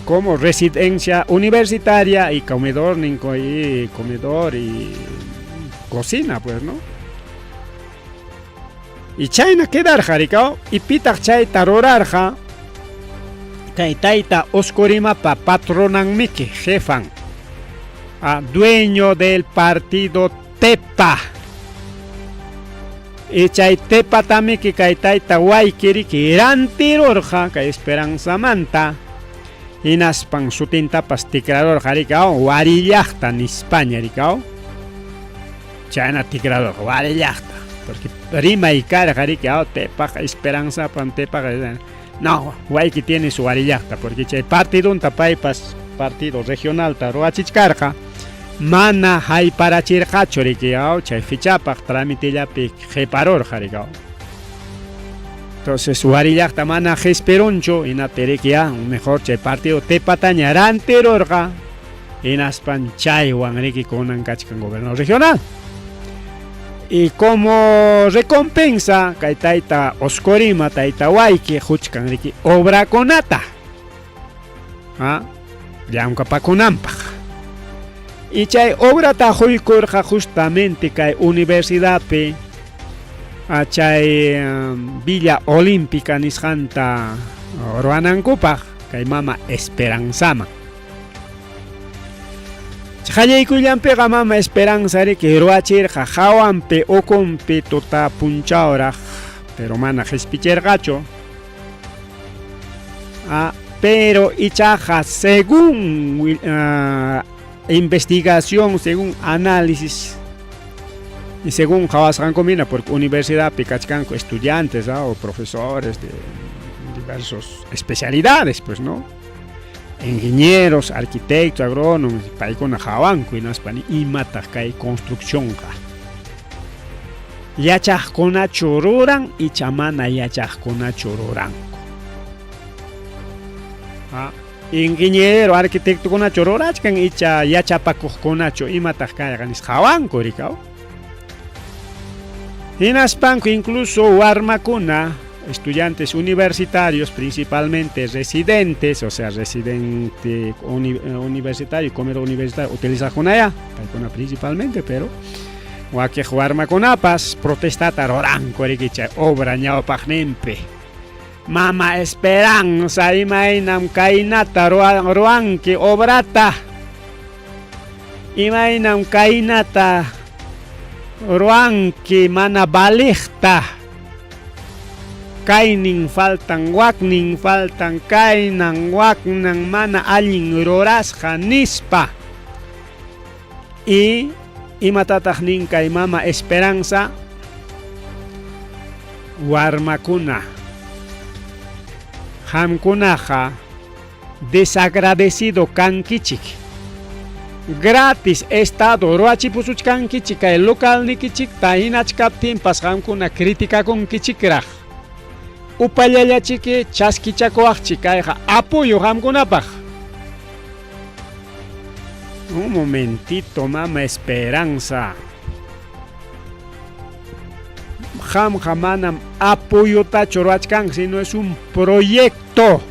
como residencia universitaria y comedor y comedor y cocina pues no y chayna quedarqa rikaw y pitaq chayta rurarqa kay tayta Oscorimapa patronanmiki jefan dueño del partido Tepa y chay Tepatamiki kay tayta Waykiriki rantirurqa kay Esperanzamanta hinaspan sutintapas tikrarurqa rikaw Warillaqta nispaña rikaw chayna tikrarurqa Warillaqta porque rimay karqa riki Tepaqa Esperanzapan Tepaqa No, Wayki tiene su Warillaqta, porque chay partidunta paypas partido regionalta ruwachichkarqa, mana hayparachirqachu riki, aw, chay fichapaq tramitillapi qhiparurqa riki, aw. Entonces Warillaqta mana qispirunchu, hinaptin riki, ya, mejor chay partido tepataña rantirurqa, hinaspan chaywan riki kunan kachkan gobernador regional. Y como recompensa, kay tayta Oscorima, tayta Wayki, huchkan riki obrakunata, ¿ah? Llamkapakunanpaq. Y chay obrata huykurqa justamente kay universidadpi, chay Villa Olímpica nisqanta ruwanankupaq, kay mama Esperanzaman. Qallaykuyllanpiqa mama Esperanza riki ruwachirqa hawanpi ukunpi tuta punchawraq, pero mana qispichirqachu. Pero ichaqa según investigación, según análisis y según qhawasqanku mina, porque universidadpi kachkanku estudiantes o profesores de diversas especialidades, pues, ¿no? Ingenieros, arquitectos, agrónomos, paykuna qhawanku hinaspa ni imataq kay construccionqa. Yachaqkunachu ruran icha mana yachaqkunachu ruranku. Ingeniero, arquitectokunachu rurachkan icha yachapakuqkunachu imataq kayqa nisqa qhawanku rikaw. Hinaspanku incluso warmakuna, estudiantes universitarios, principalmente residentes, o sea, residente universitario, comedor universitario, utilizaqkunaya, paykuna principalmente, pero wakiq warmakunapas protestata ruranku riki chay obra ñawpaqninpi. Mama Esperanza, imaynam kaynata ruwanki obrata, imaynam kaynata ruwanki mana valiqta, kaynin faltan, waknin faltan, kaynan, waknan mana allin rurasqa nispa. Y imatataq nin kay mama Esperanza? Warmakuna, qamkunaqa desagradecido kankichik. Gratis Estado ruwachipusuchkankichik kay localnikichikta hinachkaptinpas qamkuna criticakunkichikraq. Upallallachiki chaskichakuwaqchik kayqa apoyo qamkunapaq. Un momentito, mama Esperanza. Qamqa manam apoyotachu ruwachkanki, sino es un proyecto.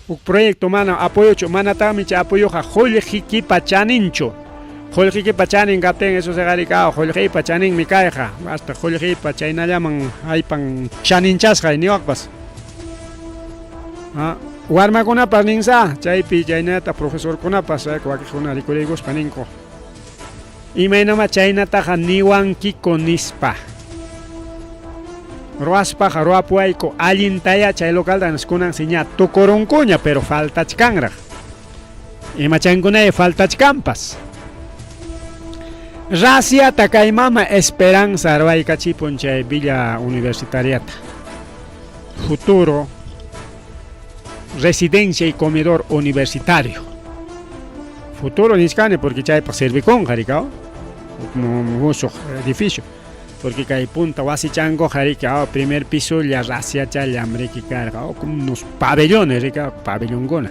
Huk proyecto manam apoyochu, manataqmi chay apoyoqa qullqikipa chaninchu. Qullqikipa chanin kaptin eso se qarika, qullqipa chaninmi kayqa, hasta qullqipa chaynallaman haypan chaninchasqa niwaqpas. Warmakunapas ninsa, chaypi chaynata profesorkunapas wakiqkuna rikuriykuspa ninku. Imaynama chaynataqa niwankiku nispa. Ruwaspaqa ruwapuwayku allintaya chay localta niskunansi ña tukurunkuña, pero faltachkanraq. Imachankunay faltachkanpas. Raciata kay mama Esperanza ruwaykachipun chay Villa Universitariata. Futuro residencia y comedor universitario. Futuro nichkani porque chaypaq servikunqa rikaw. Musuq edificio. Porque kay punta wasichankuqa riki, primer piso lla raciachallam riki karqa, como unos pabellones rika, pabellonkuna.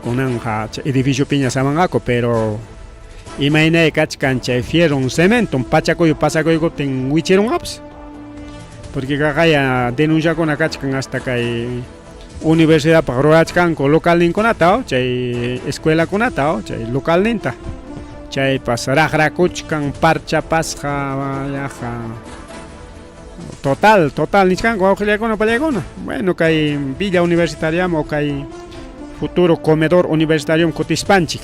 Kunanja edificio piña samanqaku, pero imaynay kachkan chay fierro cemento pachakuyu pasakuykuptin wichirunqapas. Porque kaqaya denunciakuna kachkan hasta kay universidadpaq rurachkanku localninkunata, chay escuelakunata, chay localninta. Chaypas raqrakuchkan parchapasqa yaqa total, total nichkanku wawqillaykuna pallaykuna. Bueno, kay Villa Universitaria o kay futuro comedor universitario kutispanchik.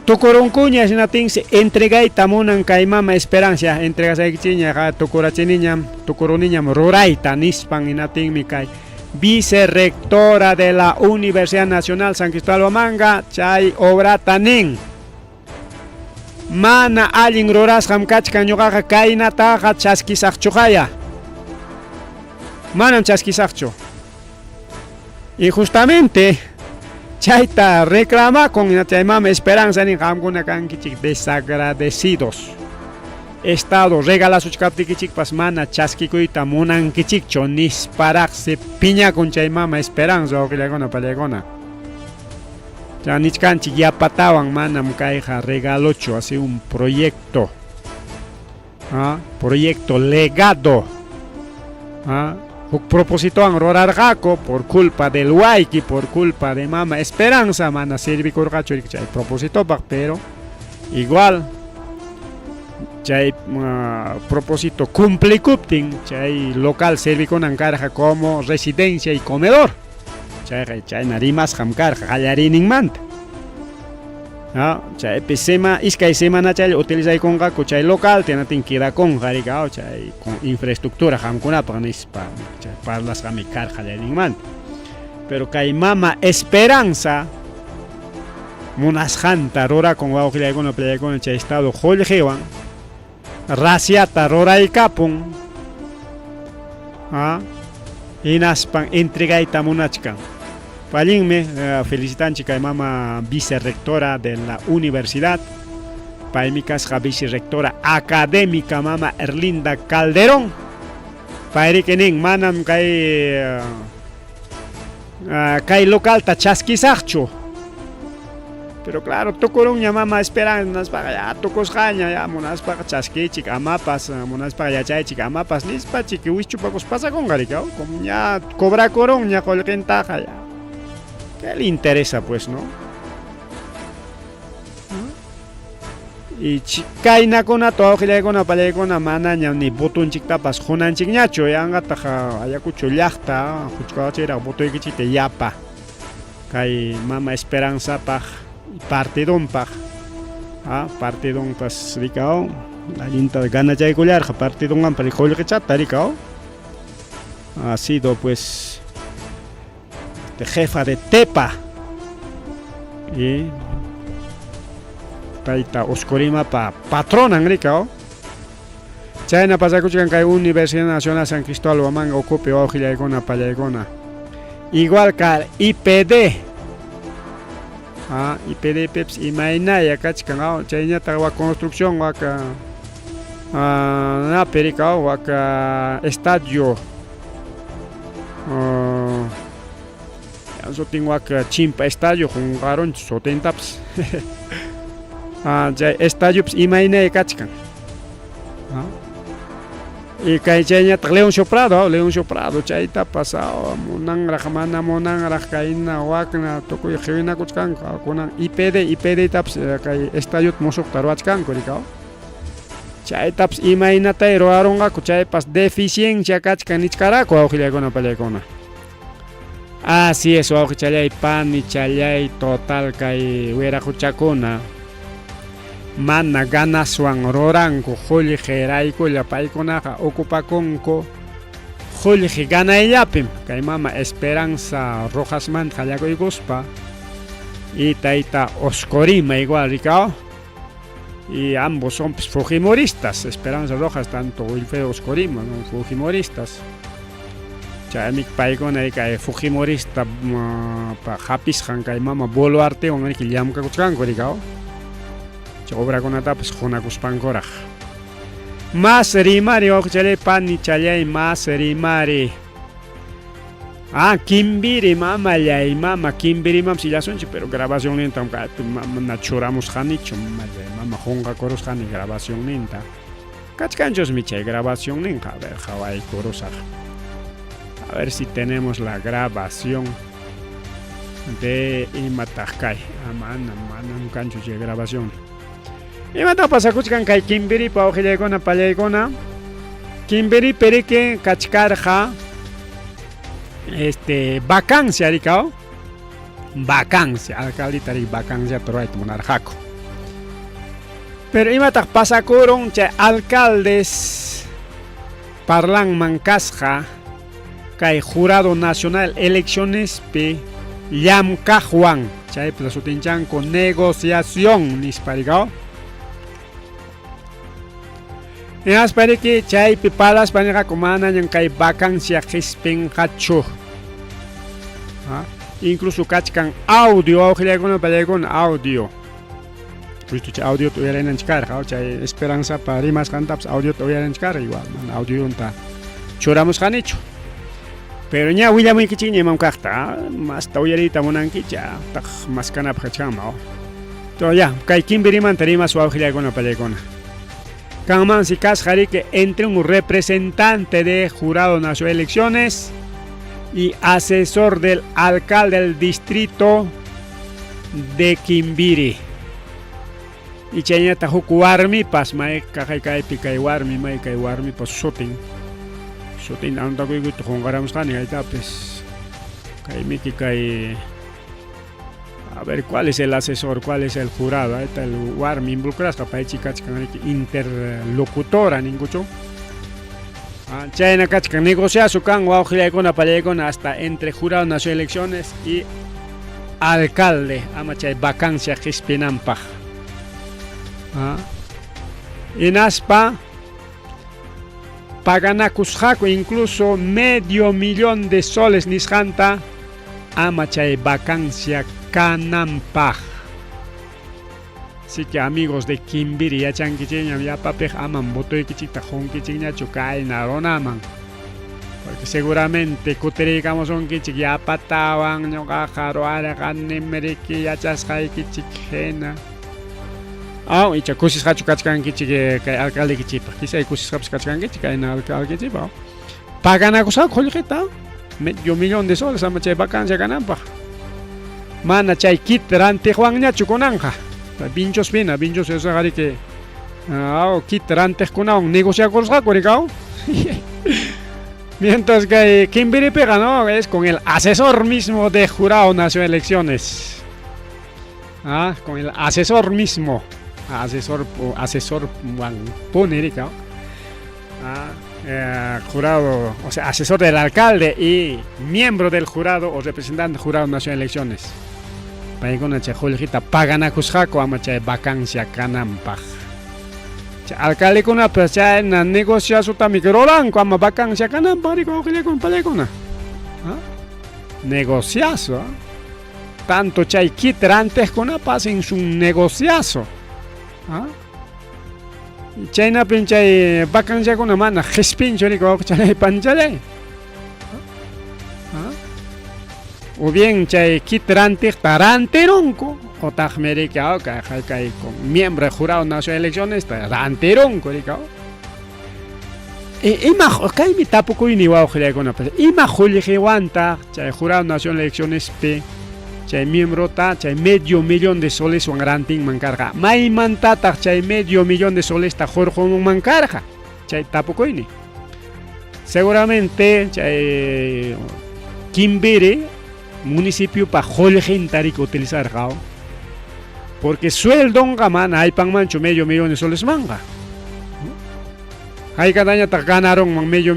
Tukurunkuña hinatinsi entregayta munan kay mama Esperanza, entregasaykichiña tukurachiniñam, tukuruniñam rurayta nispan hinatinmi kay vicerrectora de la Universidad Nacional San Cristóbal Huamanga chay obrata nin. Mana allin rurasqam kachkan ñuqaqa kaynataqa chaskisaqchuqaya. Manam chaskisaqchu. Y justamente chayta reclamakun chay mama Esperanza nin qamkuna kankichik desagradecidos. Estado regalasuchkaptikichikpas mana chaskikuyta munankichikchu nisparaqsi piñakun chay mama Esperanza wawqillaykuna pallaykuna. Ya nichkanchik yapatawan manam kayqa regalochu, así un proyecto. ¿Ah? Proyecto legado. ¿Ah? Huk propósitowan rurarqaku por culpa del wayki, por culpa de mama Esperanza, mana servikurqachu chay propósitopaq, pero igual chay propósito cumplikuptin chay local servikunan karqa como residencia y comedor. Chayqa chayna rimasqam karqa qallariyninmanta. Chaypi sema iskay semanachalla utilizaykunqaku chay local tinatin quedakunqa rika chay con infraestructura qamkunapaq nispa chay parlasqami karqa qallariyninmanta. Pero kay mama Esperanza munasqanta rurakun wawqillaykuna pallaykuna chay estado qullqiwan raciata ruraykapun hinaspan entregayta munachkan. Allinmi felicitanchik kay mama vicerrectora de la universidad. Paymi kasqa vicerrectora académica mama Erlinda Calderón. Payriki nin manam kay kay localta chaskisaqchu. Pero claro, tukurunña mama Esperanza ya tukusqaña ya munaspaqa chaskichik amapas munaspaqa yachaychik amapas nispa chiki wischupakus pasakunqa riki como ña cobrakurunña qullqintaqa ya. ¿Qué le interesa pues, no? Y kaynakunata wawqillaykuna pallaykuna manaña ni votonchiktapas qunanchikñachu yanqataq Ayacucho llaqta huchkawachiraq votoykichikta yapa kay mama Esperanzapaq partidonpaq partidonpas rikaw allinta ganachaykullarqa partidonwanpas qullqichata rikaw ha sido pues jefa de Tepa y tayta Oscorimapa patronan rikaw chayna pasakuchkan kay Universidad Nacional San Cristóbal Huamanga ukupi wawqillaykuna pallaykuna igual ka IPD IPD pipas imaynaya kachkan chayñataq wak construcción wak napi rikaw wak estadio sutin wak Chimpa estadio qunqarunchik sutintapas chay estadiopas imaynaya kachkan y kay chayñataq Leoncio Prado, Leoncio Prado chaytapas munanraq mana munanraq kayna wakna tukuy qiwinakuchkanku kunan IPD IPDtapas kay estadiota musuqta ruwachkanku rikaw chaytapas imaynatay ruwarunqaku chaypas deficiencia kachkan nichkaraku wawqillaykuna pallaykuna. Así es wawqichallay panichallay total kay wiraquchakuna mana ganaswan ruranku qullqiraykulla paykunaqa ocupakunku qullqi ganayllapim kay mama Esperanza Rojasmanta qallakuykuspa y tayta Oscorima igual rikaw y ambos son pues, fujimoristas Esperanza Rojas tanto Wilfredo Oscorima son fujimoristas chaymi paykuna kay fujimorista pa hapisqan kay mama Boluartewan riki llamkakuchkanku rikaw chay obrakunatapas qunakuspankuraq mas rimari wawqichallay panichallay mas rimari Kimbiri mamallay mama Kimbirimam sillasunchik pero grabacionninta mana churamusqanichu mamallay mama qunqakurusqani grabacionninta kachkanchusmi chay grabacionninqa a ver qhawaykurusaq a ver si tenemos la grabación de imataq kay mana manam kanchu chay grabación imataq pasakuchkan kay Kimbiripa wawqillaykuna pallaykuna Kimbiripi riki kachkarqa vacancia rikaw vacancia alcaldita riki vacanciata ruwayta munarqaku pero imataq pasakurun chay alcaldes parlanman kasqa kay Jurado Nacional Eleccionespi llamkaqwan chaypi sutinchanku negociación nispa rikaw. Hinaspa riki chaypi palaspa nirqaku manañan kay vacancia qispinqachu. Incluso kachkan audio wawqillaykuna pallaykuna audio. Justo chay audiota uyarinanchik karqa, chay Esperanzapa rimasqantapas audiota uyarinanchik karqa, igual mana audionta churamusqanichu. Pero ña willamuykichikña imam kaqta, masta uyariyta munankichik, taq maskanapaq kachkanman. Entonces ya, kay Kimbirimanta rimas wawqillaykuna pallaykuna. Kanmansi kasqa riki entre un representante de Jurado Nacional de Elecciones y asesor del alcalde del distrito de Kimbiri. Y chaynata huk warmipas may kaqay kaypi kay warmi may kay warmipas sutin. Sutin antakuykuta qunqaramusqani kaytapis. Kay miki kay A ver, ¿cuál es el asesor? ¿Cuál es el jurado? Ahí está el warmi involucrasqa paychi kachkan riki interlocutora ninkuchu. Ah, chayna kachkan negociazo kan wawqillaykuna pallaykuna hasta entre jurado nacional de elecciones y alcalde ama chay vacancia qispinanpaq. Ah. Hinaspa paganakusqaku incluso medio millón de soles nisqanta ama chay vacancia kananpaq. Así que amigos de Kimbiri yachankichikñam yapapiq amam votoykichikta qunkichikñachu kayna runaman. Porque seguramente kutiriykamusunkichik yapatawan ñuqaqa ruwarqanim riki yachasqaykichik hina. Aw, icha kusisqachu kachkankichik kay alcaldekichikpaq. Quizá kusisqapas kachkankichik kayna alcaldekichikpaq. Paganakusqaku qullqita medio millón de soles ama chay vacancia kananpaq. Mana chay kit rantiqwanñachu kunanqa. Vinchos pina, vinchos esaqa riki aw kit rantiqkunawan negociakurusqaku rikaw. Mientras que Kimbiripiqa, ¿no? Es con el asesor mismo de Jurado Nacional de Elecciones. Ah, con el asesor mismo. Asesor, asesor pone, rika. Ah, jurado, o sea, asesor del alcalde y miembro del jurado o representante del jurado nacional de elecciones. Paykuna chay qullqita paganakusqaku ama chay vacancia kananpaq. Chay alcaldekunapas chayna negociasutami ruranku ama vacancia kananpaq riki wawqillakuna pallaykuna. ¿Ah? Negociazo. ¿Ah? Tanto chay kit rantiqkunapas hacen su negociazo. ¿Ah? Chaynapim chay vacanciakuna mana qispinchu riki wawqichalay panchalay. ¿Ah? O bien chay kit rantiqta rantirunku otaqmi riki kay kay con miembro de jurado nacional de elecciones rantirunku riki. Ima kaymi tapukuyni wawqillaykunapas ima qullqiwantaq chay jurado nacional de eleccionespi chay miembrota chay medio millón de soleswan rantinman karqa maymantataq chay medio millón de solesta hurqumunman karqa chay tapukuyni. Seguramente chay Kimbiri municipiopa qullqinta riki utilizarqa, porque sueldonqa mana aypanmanchu medio millón de solesmanqa. Haykatañataq ganarunman medio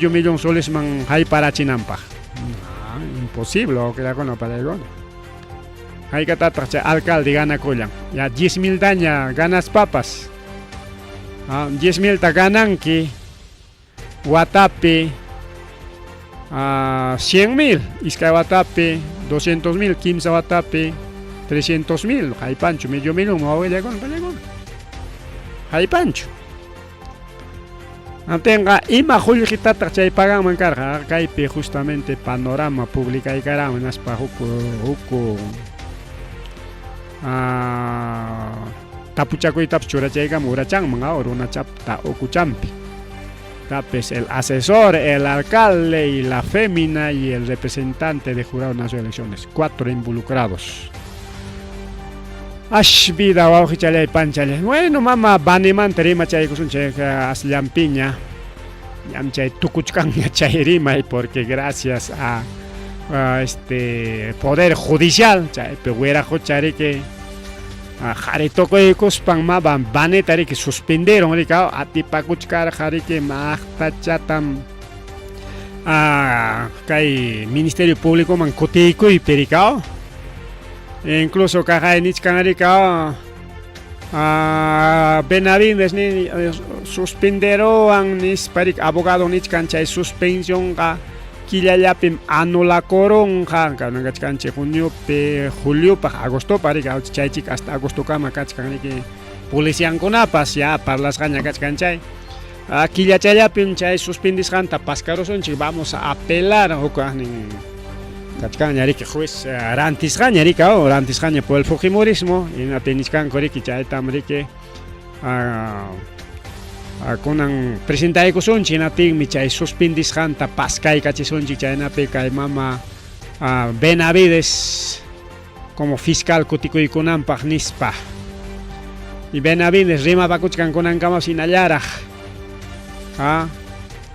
millón solesman hayparachinanpaq. No, imposible wawqillakuna pallaykuna. Haykatataq chay alcalde ganakullan. Ya 10 mil taña ganaspapas. Ah, 10 mil ta gananki watapi 100 mil, iskay watapi 200 mil, kimsa watapi 300 mil, haypanchu medio millón wawqillakuna pallaykuna. Haypanchu. Antenqa ima qullqitataq chay paganman karqa kaypi justamente Panorama publicaykaraman hinaspa huk tapuchakuytapas churachaykaman urachanman runachapta ukuchampi. Tapes el asesor, el alcalde y la fémina y el representante de Jurado Nacional de Elecciones, 4 involucrados. Ash vida wawqichalay panchalay. Bueno, mama banemanta rimachaykusunchik asllampiña. Ñam chay tukuchkanña chay rimay porque gracias a este poder judicial chaypi wiraqucha riki qhari tukuykuspan mama baneta riki suspendieron riki atipakuchkarqa riki maqtachatam kay Ministerio Públicoman kutiykuypi riki. Incluso kaqay nichkan riki Benavides nin suspenderowan nispa riki abogado nichkan chay suspensionqa killallapim anulakurunqa kanan kachkanchik juniopi juliopaq agostopaq riki chaychik hasta agostokama kachkan riki policiankunapas ya parlasqaña kachkan chay killachallapim chay suspendisqanta paskarusunchik vamos a apelar hukaqnin kachkanña riki juez rantisqaña riki rantisqaña por el fujimorismo hinaptin nichkanku riki chaytam riki kunan presentaykusunchik hinaptinmi chay suspendisqanta paskaykachisunchik chaynapi kay mama Benavides como fiscal kutikuykunanpaq nispa. Y Benavides rimapakuchkan kunankamapas hinallaraq.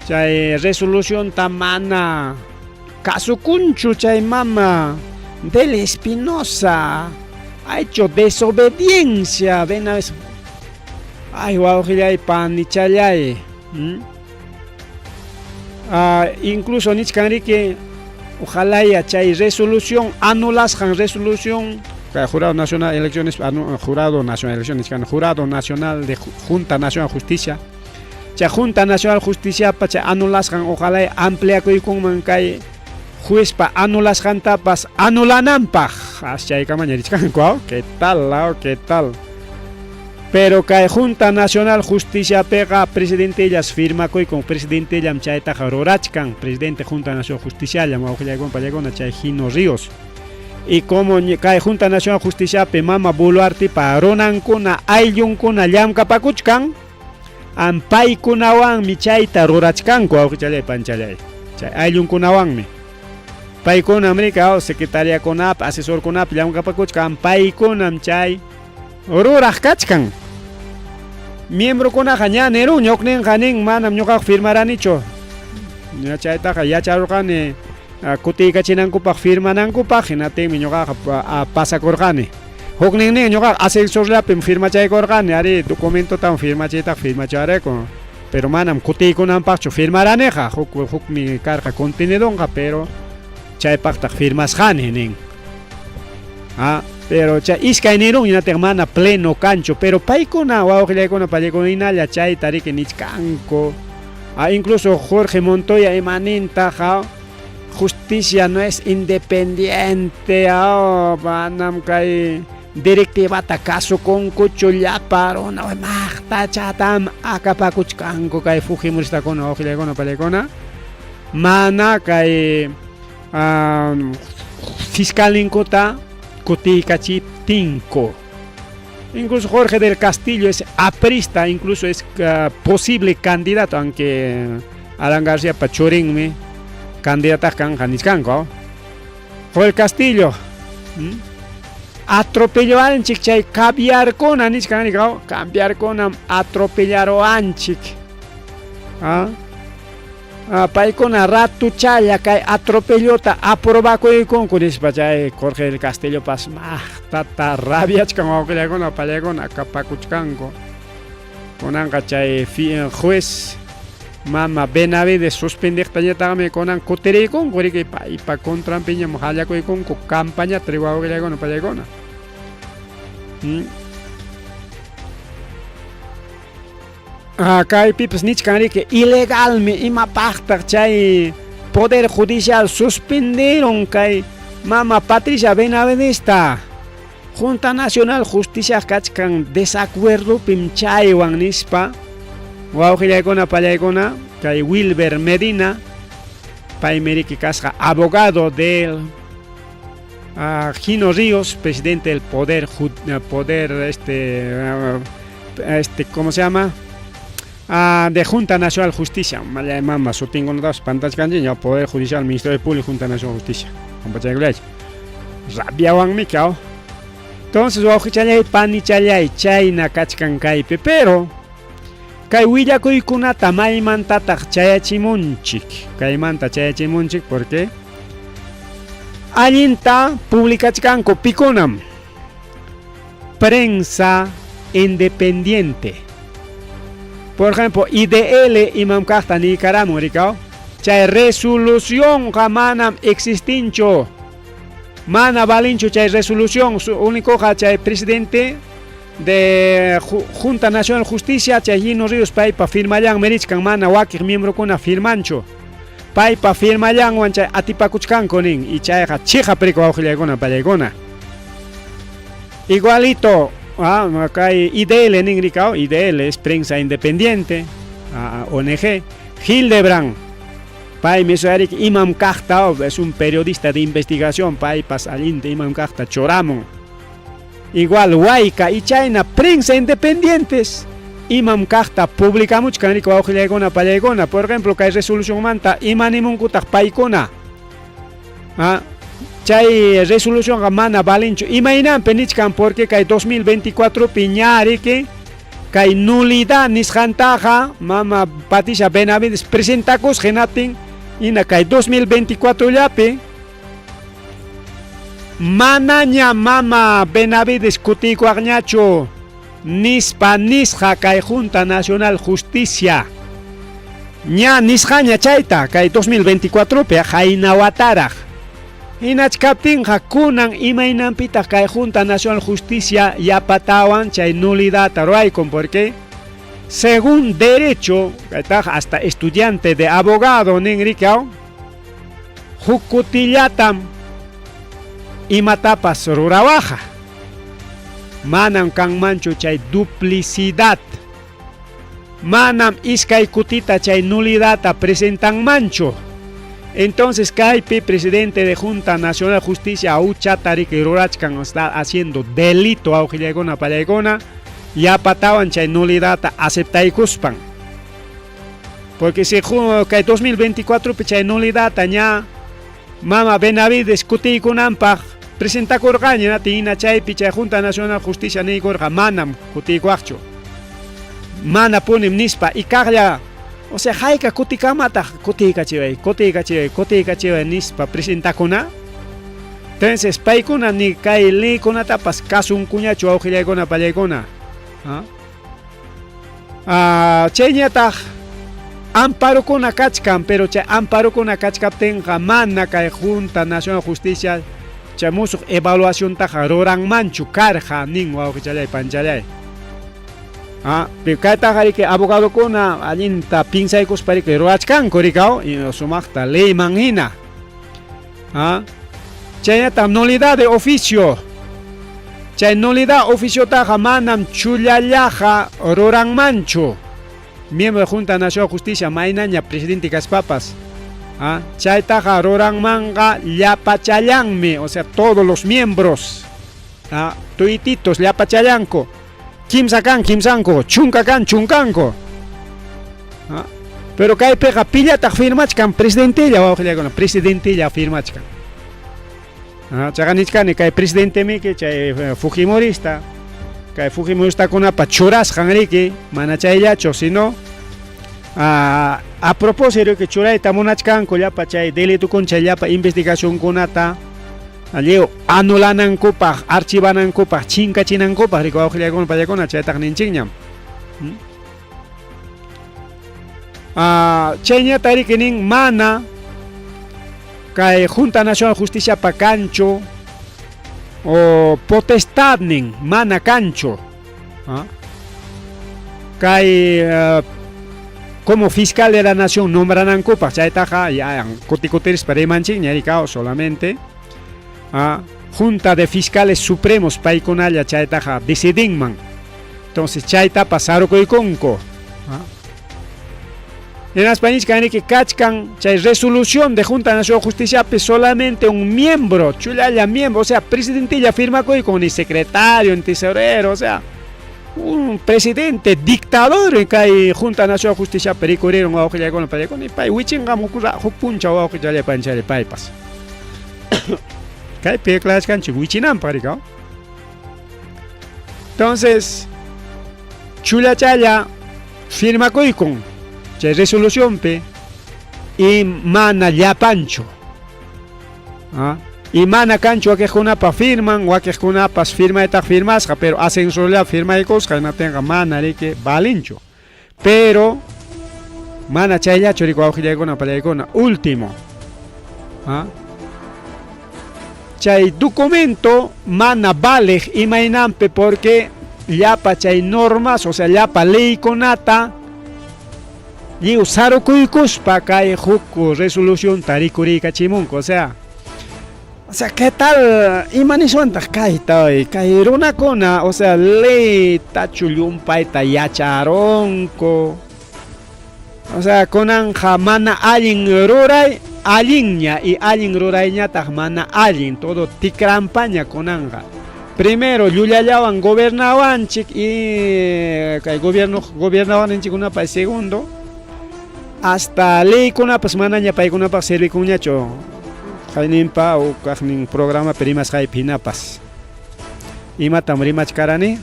Chay resolucionta mana kasukunchu chay mama Del Espinosa ha hecho desobediencia Benavides. Ay, wawqillay, panichallay. Incluso nichkan riki ojalá ya chay resolución anulasqan resolución Jurado Nacional de Elecciones, Jurado Nacional de Elecciones, Jurado Nacional de Junta Nacional de Justicia. Chay Junta Nacional de Justicia pa chay anulasqan ojalá ampliakuykunman kay juezpa anulasqantapas anulananpaq. Chaykamaña richkanku, ¿qué tal? ¿Qué tal? Pero kay Junta Nacional Justicia piqa presidentellas firmakuykun presidentellam chaytaqa rurachkan presidente Junta Nacional Justicia llam wawqillaykuna pallaykuna chay Gino Ríos. Y como kay Junta Nacional Justicia pi mama Boluartepa runankuna ayllunkuna llamkapakuchkan paykunawanmi chayta rurachkanku wawqichallay panchallay chay ayllunkunawanmi paykunam rika secretariakunap asesorkunap llamkapakuchkan paykunam chay ruraq kachkan miembrokunaqa ña nirun ñuqninqa nin manam ñuqaqa firmaranichu ña chaytaqa yacharurqani kutiykachinankupaq firmanankupaq hinaptinmi ñuqaqa pasakurqani huknin nin ñuqaqa asesorllapim firmachaykurqani ari documentotam firmachiytaqa firmacharayku pero manam kutiykunanpaqchu firmaraniqa huk hukmi karqa contenidonqa pero chaypaqtaq firmasqani nin pero chay iskay nirun hinataq mana pleno kanchu pero paykuna wawqillaykuna pallaykuna hinalla chayta riki nichkanku incluso Jorge Montoya imanintaq justicia no es independiente manam kay directivata kasukunkuchu llapa runa maqtachatam akapakuchkanku kay fujimoristakuna wawqillaykuna pallaykuna mana kay fiscalninkuta kutiykachiptinku. Incluso Jorge del Castillo es aprista, incluso es posible candidato, aunque Alan García churinmi candidataq kanqa nichkanku. Jorge Castillo atropellawanchik chay caviarkuna nichkan cambiarkunam atropellaruwanchik. Paykuna ratuchalla kay atropellota aprobakuykunku nispa chay Jorge del Castillo pas maqtata rabiachkan wawqillaykuna pallaykuna akapakuchkanku. Kunanqa chay juez mama Benavides suspendiqtañataqmi kunan kutiriykunku riki paypa contranpiñam hallakuykunku campañata wawqillaykuna pallaykuna. Kaypipas nichkan riki ilegalmi imapaqtaq chay Poder Judicial suspendieron kay mama Patricia Benavidesta Junta Nacional Justicia kachkan desacuerdopim chaywan nispa wawqillaykuna pallaykuna kay Wilber Medina paymi riki kasqa abogado del Gino Ríos, presidente del Poder Poder ¿cómo se llama? De Junta Nacional Justicia, mama sutinkunatapas pantachkanchik Poder Judicial, Ministerio Público, Junta Nacional Justicia. Rabiawanmi kaw. Entonces wawqichallay panichallay chayna kachkan kaypi, pero kay willakuykunata maymantataq chayachimunchik, kaymanta chayachimunchik porque allinta publicachkanku pikunam prensa independiente. Por ejemplo, IDL imam kaqta niykaramun rikaw chay resolución manam existinchu. Mana valinchu chay resolución, único chay presidente De Junta Nacional Justicia chay Gino Ríos paypa firmallanmi richkan mana wakiq miembrokuna firmanchu. Paypa firmallanwan chay atipakuchkanku nin y chayqa chiqap riki wawqillaykuna pallaykuna. Igualito kay IDL nin rikaw, IDL es prensa independiente, ONG, Hildebrand paymi riki imam kaqta es un periodista de investigación paypas allinta imam kaqta churamun. Igual Wayka y chayna prensa independientes imam kaqta publicamuchkan riki wawqillaykuna pallaykuna. Por ejemplo, kay resolucionmanta ima nimunkutaq paykuna. Chay resolucionqa mana valinchu. Imaynanpi nichkan porque kay 2024 pi ña riki kay nulidad nisqantaqa mama Patricia Benavides presentakusqa hinaptin hina kay 2024 llapi manaña mama Benavides kutiykuwaqñachu nispa nisqa kay Junta Nacional Justicia. Ña nisqaña chayta kay 2024 pi qayna wataraq. Hinachkaptinqa kunan imaynanpitaq kay Junta Nacional Justicia yapatawan chay nulidadta ruwaykun porque según derecho, kaytaqa hasta estudiante de abogado nin rikaw, huk kutillatam imatapas rurawaqa. Manam kanmanchu chay duplicidad. Manam iskay kutita chay nulidadta presentanmanchu. Entonces kaypi presidente de Junta Nacional de Justicia huchata riki rurachkan está haciendo delito wawqillaykuna pallaykuna yapatawan chay nulidadta aceptaykuspan. Porque si kay 2024 pi chay nulidadta ña mama Benavides kutiykunanpaq presentakurqaña hina chaypi chay Junta Nacional de Justicia niykurqa manam kutiykuwaqchu. Mana punim nispa y kaqlla o sea hayka kutikamataq kutiykachiway kutiykachiway kutiykachiway nispa presentakuna. Entonces paykuna ni kay leykunatapas kasunkuñachu wawqillaykuna pallaykuna. Chayñataq amparokuna kachkan, pero chay amparokuna kachkaptinqa mana kay Junta Nacional de Justicia chay musuq evaluaciontaqa ruranmanchu karqa nin wawqichalay panchalay. Pero kaytaqa riki abogadokuna allinta pinsaykuspa riki ruwachkanku rikaw sumaqta leyman hina. Chaynataq nulidad de oficio. Chay nulidad oficiotaqa manam chullallaqa ruranmanchu. Miembro de Junta Nacional de Justicia maynaña presidente kaspapas. Chaytaqa ruranmanqa llapachallanmi, o sea, todos los miembros. Tuititos llapachallanku. Kimsa kan kimsanku, chunka kan chunkanku. Pero kaypiqa pillataq firmachkan presidentella wawqillaykuna, presidentella firmachkan. Chaqa nichkani kay presidentemiki chay fujimorista, kay fujimoristakunapa churasqan riki, mana chayllachu, sino a propósito que churayta munachkanku llapa chay delitukuna chay llapa investigacionkunata lliw anulanankupaq, archivanankupaq, chinkachinankupaq riki wawqillaykuna pallaykuna chaytaq ninchikñam. Chayñata riki nin mana kay Junta Nacional de Justicia pa kanchu o potestad nin mana kanchu. Kay como fiscal de la nación nombranankupaq chaytaqa ya kuti-kutirispa rimanchikña rikaw solamente Junta de Fiscales Supremos paykunalla chaytaqa decidinman. Entonces chaytapas sarukuykunku. Hinaspa nichkan riki kachkan chay resolución de Junta Nacional de Justicia solamente un miembro, chullalla miembro, o sea, presidentilla firmakuykun ni secretario, ni tesorero, o sea, un presidente dictador kay Junta Nacional de Justicia rikuriron wawqillaykuna pallaykuna y pay wichinqam huk punchaw wawqillalla panchari paypas. Kaypi aclarashkanchik wichinanpaq rikaw. Entonces, chullachalla firmakuykun chay resolucionpi y mana llapanchu. Y mana kanchu wakiqkunapa firman, wakiqkunapas firmaytaq firmasqa, pero ascensorllapi firmaykusqa hinaptinqa mana riki valinchu. Pero mana chayllachu riki wawqillaykuna pallaykuna. Último. Chay documento mana valeq imaynanpi porque Llapa chay normas, o sea, llapa leykunata lliw sarukuykuspa kay huk resolucionta rikuriykachimunku, o sea, o sea, ¿qué tal? Ima niswantaq kayta kay runakuna, o sea, leytachu llumpayta yacharunku? O sea, kunanqa mana allin ruray allinña y allin rurayñataq mana allin, todo tikrampaña kunanqa. Primero llullallawan gobernawanchik y kay gobierno gobernawaqninchikkunapa, segundo hasta leykunapas manaña paykunapaq servikunñachu, qayninpa o kaqnin programapi rimasqaypi hinapas. Imatam rimachkarani?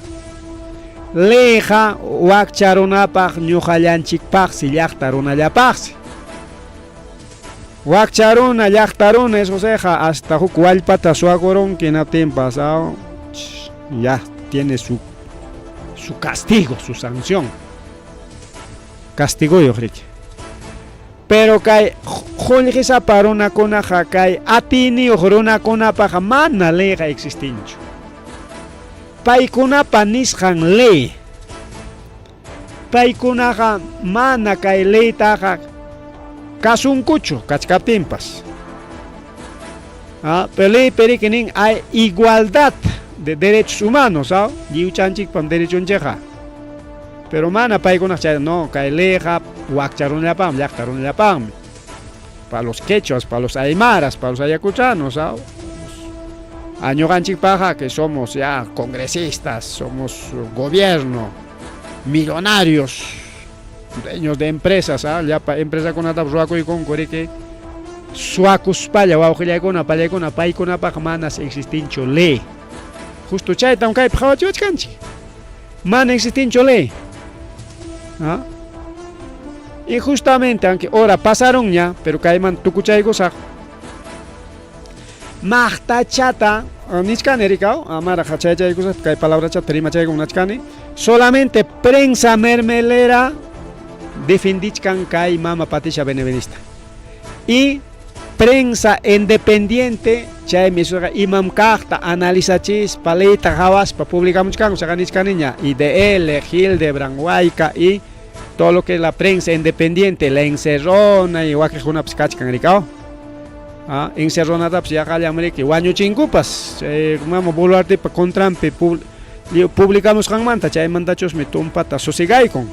Leyqa wakcha runapaq ñuqallanchikpaqsi, llaqta runallapaqsi. Wakcha runa, llaqta runa, eso seja, hasta huk wallpata suwakurunki hinaptinpas, ya tiene su castigo, su sanción. Castigoyuq riki. Pero kay qullqisapa runakunaqa, kay atiyniyuq runakunapaqqa mana leyqa existinchu. Paykunapa nisqan ley. Paykunaqa mana kay leytaqa kasunkuchu kachkaptinpas. Pero leypi riki nin hay igualdad de derechos humanos, lliwchanchikpam derechonchikqa. Pero mana paykunaq chay no, kay leyqa wakcha runallapaqmi, llaqta runallapaqmi. Para los quechuas, para los aymaras, para los ayacuchanos, a ñuqanchikpaqqa que somos ya congresistas, somos gobierno, millonarios, dueños de empresas, llapa empresakunatapas ruwakuykunku riki suwakuspalla wawqillaykuna, pallaykuna, paykunapaq manas existinchu ley. Justo chaytam kaypi qhawachiwachkanchik. Mana existinchu ley. ¿Ah? Y justamente, aunque hora pasaron ya, pero kayman tukuchaykusaq. Maqtachata nichkani rikaw, amaraq chaychaykusaq kay palabrachata rimachaykum nachkani. Solamente prensa mermelera defendichkan kay mama Patricia Benavidesta. Y prensa independiente chaymi suqa imam kaqta analizachispa leyta qhawaspa publicamuchkanku, chaqa nichkaniña IDL, Hildebrand, Huayca y todo lo que es la prensa independiente, la Encerrona y wakiqkunapas kachkan rikaw. Encerronatapas yaqallam riki wañuchinkupas chay mama Boluartepa contranpi publicamusqanmanta, chaymantachusmi tumpata susigaykun.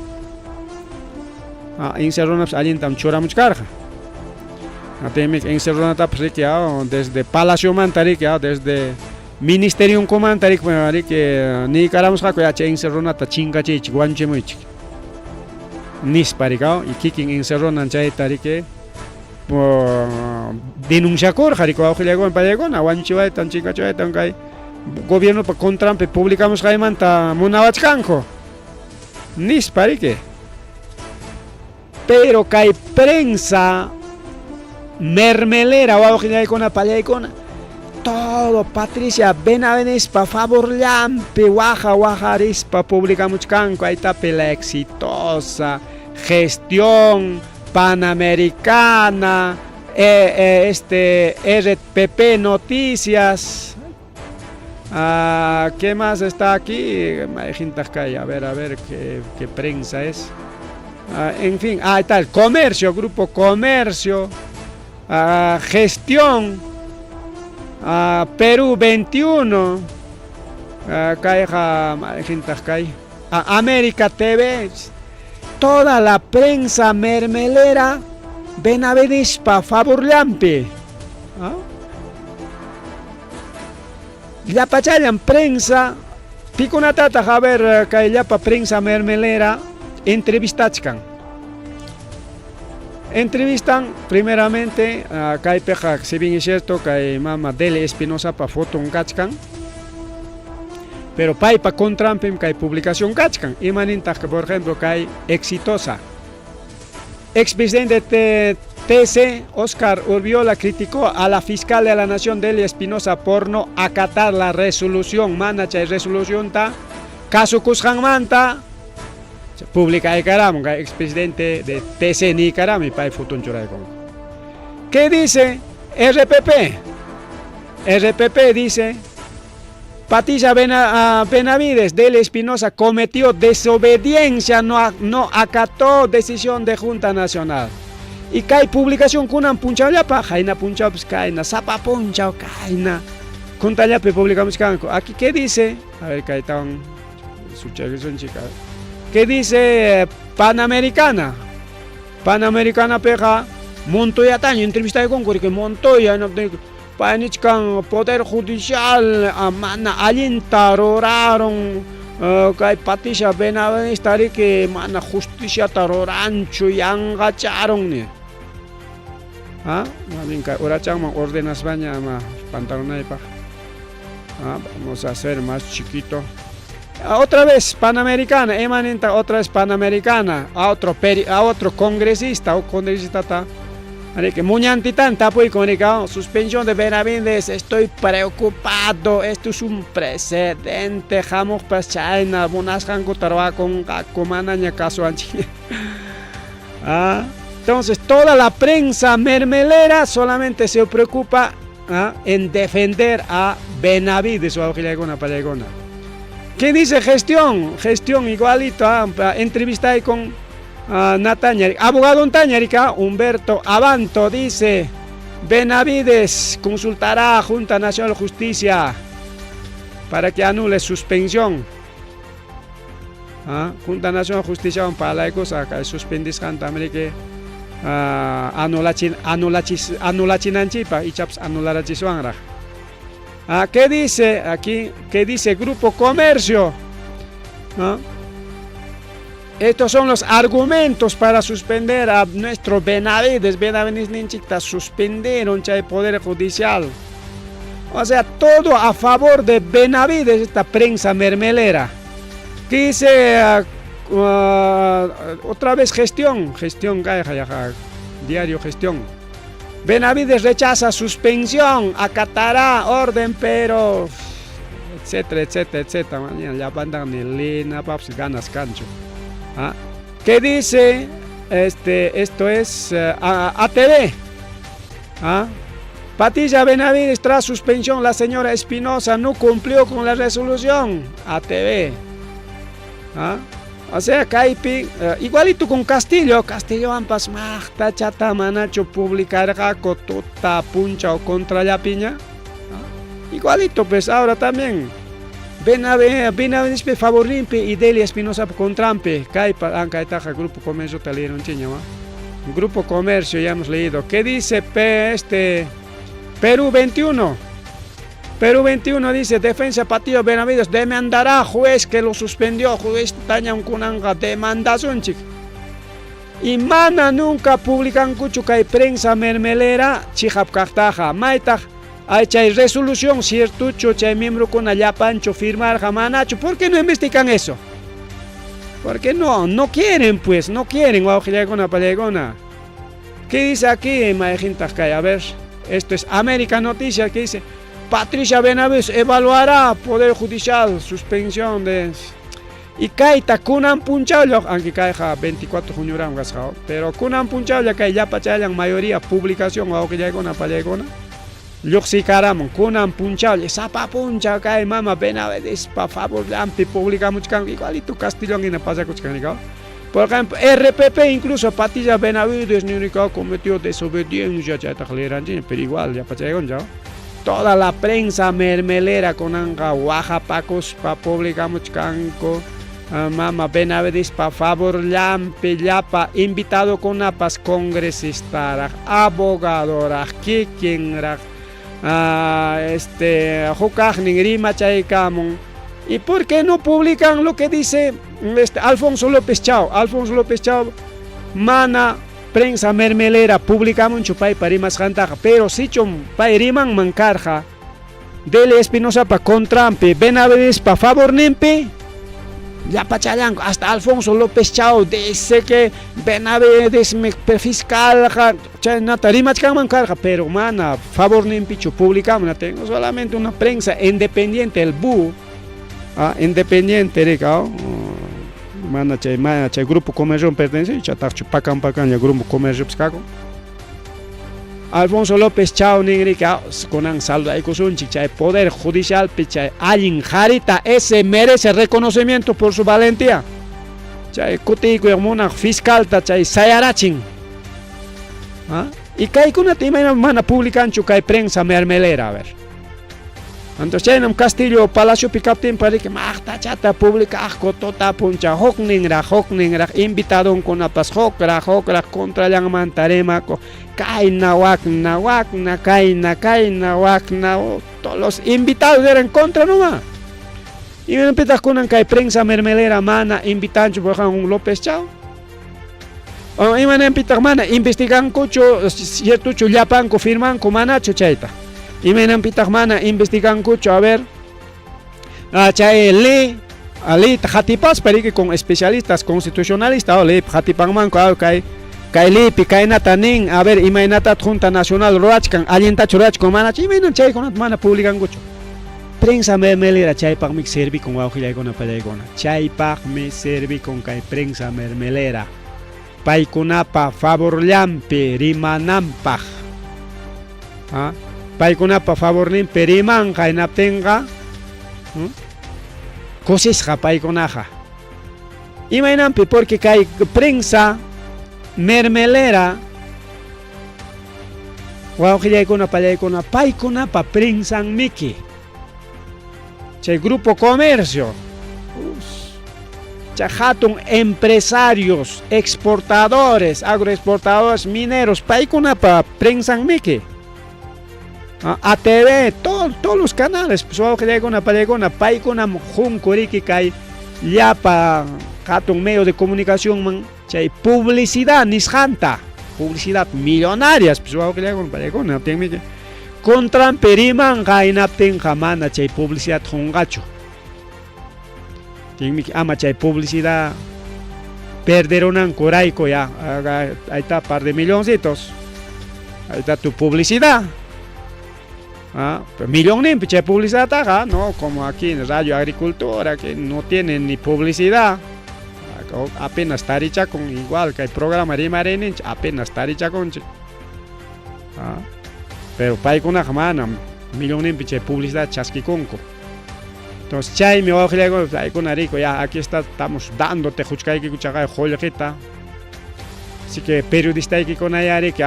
Encerronapas allintam churamuchkarqa. Atimi Encerronatapas riki desde palaciomanta riki, desde ministerionkumanta riki, riki niykaramusqaku ya chay Encerronata chinkachiychik, wañuchimuychik nispa rikaw, y kikin Encerronan chayta riki denunciakurqa riki, wawqillaykuna, pallaykuna, wañuchiwaytan, chinkachiwaytan kay gobiernopa contranpi publicamusqaymanta munawachkanku nispa riki. Pero kay prensa mermelera, wawqillaykuna, pallaykuna, todo Patricia Benavidespa favorllampi waqa waqarispa publicamuchkanku aytapi la exitosa gestión panamericana, RPP Noticias. ¿Qué más está aquí? A ver, qué prensa es. En fin, ahí está el Comercio, Grupo Comercio, Gestión, Perú 21, América TV, toda la prensa mermelera Benavidespa favorllampi. Llapachallan prensa pikunatataq, a ver, kay llapa prensa mermelera entrevistachkan. Entrevistan primeramente kaypiqa, si bien es cierto, kay mama Delia Espinosapa foton kachkan, pero paypa contranpim kay publicación kachkan. Imanintaq, por ejemplo, kay Exitosa? Expresidente de TC, Oscar Urviola, criticó a la fiscal de la Nación, Delia Espinosa, por no acatar la resolución. Mana chay resolución ta kasukusqanmanta publicaykaramun kay expresidente de TC niykarami pay foton churaykun. ¿Qué dice RPP? RPP dice Patilla Benavides, Delia Espinosa cometió desobediencia, no, no acató decisión de Junta Nacional. Y kay publicación kunan punchawllapa, hayna punchawpis kayna, sapa punchaw kayna. Juntallapi publicamuchkanku. Aquí, ¿qué dice? A ver, kaytawan sucharisunchik. ¿Qué dice Panamericana? Panamericana peja Montoyataña entrevistaykunku riki Montoya pay nichkan Poder Judicial mana allinta ruraron kay Patricia Benavides riki mana justiciata ruranchu yanqacharon ni. ¿Ah? Kay urachanman ordenaspaña ama pantalonaypaq. ¿Ah? Vamos a hacer más chiquito. Otra vez Panamericana, emaninta otra vez Panamericana, a otro congresista o congresista ta. Que muñantitan tapuyko suspensión de Benavides, estoy preocupado, esto es un precedente, hamuqpas chayna munasqankuta ruwakunqaku manaña kasuwanchik. ¿Ah? Entonces toda la prensa mermelera solamente se preocupa, ¿ah?, en defender a Benavides o pallaykuna. ¿Qué dice gestión? Gestión igualito, ¿ah? Entrevista ahí con Nataña, abogado Tañarica, Humberto Abanto dice, Benavides consultará a Junta Nacional de Justicia para que anule suspensión. ¿Ah? Junta Nacional de Justicia para la cosa que suspendisqanta que anulachin anulachis anulachinanchikpaq ichapas anularachiswanraq. ¿Ah? ¿Qué dice aquí? ¿Qué dice Grupo Comercio? ¿No? Estos son los argumentos para suspender a nuestro Benavides. Benavides ninchikta suspendieron chay Poder Judicial. O sea, todo a favor de Benavides, esta prensa mermelera. ¿Qué dice otra vez gestión? Gestión, diario Gestión. Benavides rechaza suspensión, acatará orden, pero etcétera, etcétera, etcétera. Mañana ya bandan ni lina, paps, ganas cancho. ¿Ah? ¿Qué dice? Esto es ATV. ¿Ah? Patricia Benavides tras suspensión, la señora Espinosa no cumplió con la resolución. ATV. ¿Ah? O sea, kaypi, igualito con Castillo, Castillo ampas maqta chata manachu publicarqaku tuta punchaw contra llapiña. ¿Ah? Igualito pues ahora también. Benavides favorninpi y Delia Espinosa contranpi. Kaypa ankaytaqa Grupo Comercio leyeronchikña. Grupo Comercio ya hemos leído. ¿Qué dice Perú 21? Perú 21 dice, defensa Patillo Benavides demandará juez que lo suspendió, juez tañam kunanqa demandasunchik. Y mana nunca publicankuchu kay prensa mermelera chiqap kaqtaqa. Maytaq ay chay resolución ciertucho chay miembrokuna llapanchu firmarqa manachu. ¿Por qué no investigan eso? Porque no, no quieren pues, no quieren wawqillaykuna pallaykuna. ¿Qué dice aquí mayqintaq kay? A ver, esto es América Noticias que dice Patricia Benavides evaluará Poder Judicial suspensión de y kayta kunan punchawlla aunque kayqa 24 junioram kasqa pero kunan punchawlla kay llapa chayllan mayoría publicación wawqillaykuna pallaykuna lluqsikaramun kunan punchawlla sapa punchaw kay mama Benavidespa favorllampi publicamuchkanku igualito Castillon hina pasakuchkan nika. Por ejemplo, RPP incluso Patricia Benavides nika cometió desobediencia chaytaq leeranchik pero igual ya pachaykuncha. Toda la prensa mermelera kunanqa waqapakuspa publicamuchkanku mama Benavidespa favorllampi llapa invitadokunapas congresistaraq abogadoraq kikinraq hukaqnin rimachaykamun. ¿Y por qué no publican lo que dice Alfonso López Chao? Alfonso López Chao mana prensa mermelera publicamunchu paypa rimasqantaqa, pero sichum pay rimanman karqa Delia Espinosapa contranpi, Benavidespa favorninpi, llapachallanku. Hasta Alfonso López Chao dice que Benavides mi fiscal chaynata rimachkanman karqa, pero mana favorninpichu publicamun. Tengo solamente una prensa independiente, el BU, independiente rika, mana chay Grupo Comercio pertenece, chataqchu pakan pakanlla Grupo Comercio kakun. Alfonso López Chao ninriki kunan saludaykusunchik chay Poder Judicialpi chay allin qarita, ese merece reconocimiento por su valentía. Chay kutiykuy munaq fiscalta chay sayarachin. ¿Ah? Y kaykunata imayna mana publicanchu kay prensa mermelera, a ver. Entonces chaynam Castillo Palaciopi kaptinpas riki maqtachata publicaqku tuta puncha hukninraq hukninraq invitadonkunapas hukraq hukraq contrallanmanta rimakuq kayna wakna wakna kayna kayna wakna, todos los invitados eran contra nomás. Imanapitaq kunan kay prensa mermelera mana invitanchu un López Chao? Imananpitaq mana investigankuchu ciertochu llapanku firmanku manachu chayta? Imaynanpitaq mana investigankuchu, a ver, chay ley leyta qatipaspa riki con especialistas constitucionalistas leypi qatipanmanku kay kay leypi kaynata nin, a ver, imaynatataq Junta Nacional ruwachkan, allintachu ruwachkan manachu, imaynan chaykunata mana publicankuchu? Prensa mermelera chaypaqmi servikun, wawqillaykuna pallaykuna, chaypaqmi servikun kay prensa mermelera, paykunapa favorllanpi rimananpaq. ¿Ah? Paykunapa favorninpi rimanqa, hinaptinqa kusisqa paykunaqa. Imaynanpi? Porque kay prensa mermelera, wawqillaykuna pallaykuna, paykunapa prensanmiki. Chay Grupo Comercio, chay hatun empresarios, exportadores, agroexportadores, mineros, paykunapa prensanmiki. ATV, todos los canales, pues wawqillaykuna pallaykuna, paykunam qunku riki kay llapa hatun medio de comunicación chay publicidad nisqanta, publicidad millonarias, pues wawqillaykuna pallaykuna, tinmiki contranpi rimanqa, hinaptinqa mana chay publicidad qunqachu. Tinmiki ama chay publicidad perderunankurayku ya, ahí está par de milloncitos, ahí está tu publicidad. ¿Ah? Millón chay publicidad, no como aquí en Radio Agricultura, que no tienen ni publicidad. Apenas tarichakun, igual que el programa Rimareninch, apenas tarichakunchik. ¿Ah? Pero paykunaqa manam millonninpi chay publicidad chaskikunku. Entonces chaymi wawqillaykuna paykuna riku, ya aquí está, estamos dándote quchkaykiku chaqay qullqita. Así que periodistaykikunaya riki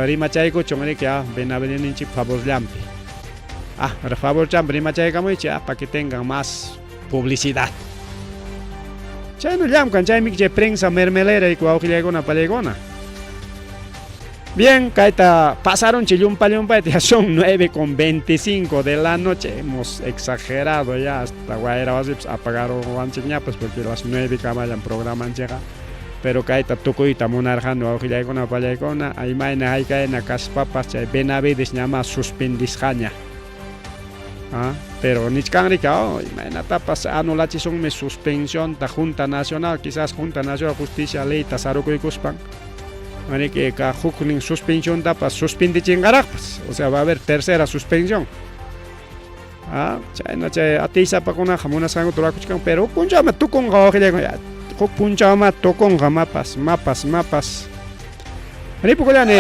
rimachaykuchun riki Benavidesninchik favorllampi. Ah, favorchampi rimachaykamuychik para que tengan más publicidad. Chayna llamkan, chaymi chay prensa mermelera wawqillaykuna pallaykuna. Bien, kayta pasaron llumpa llumpayta, ya son 9:25 de la noche, hemos exagerado ya hasta wayra wasipas apagaron wanchikñapas porque las 9 kamallam programanchikqa. Pero kayta tukuyta munarqani wawqillaykuna pallaykuna, imayna haykayna kaspapas chay Benavides ñamá suspendisqaña. ¿Ah? Pero nichkanriki, oh, imaynatapas anulachisunmi suspensionta Junta Nacional, quizás Junta Nacional Justicia leyta sarukuykuspan. Riki ka huknin suspensiontapas suspendichinqaraqpas, o sea, va a haber tercera suspensión. Ah, chayna chay atiysapakunaqa munasqankuta rurakuchkan, pero huk punchawmi tukunqa wawqillaykuna, huk punchawma tukunqa mapas, mapas, mapas. Ripukullani.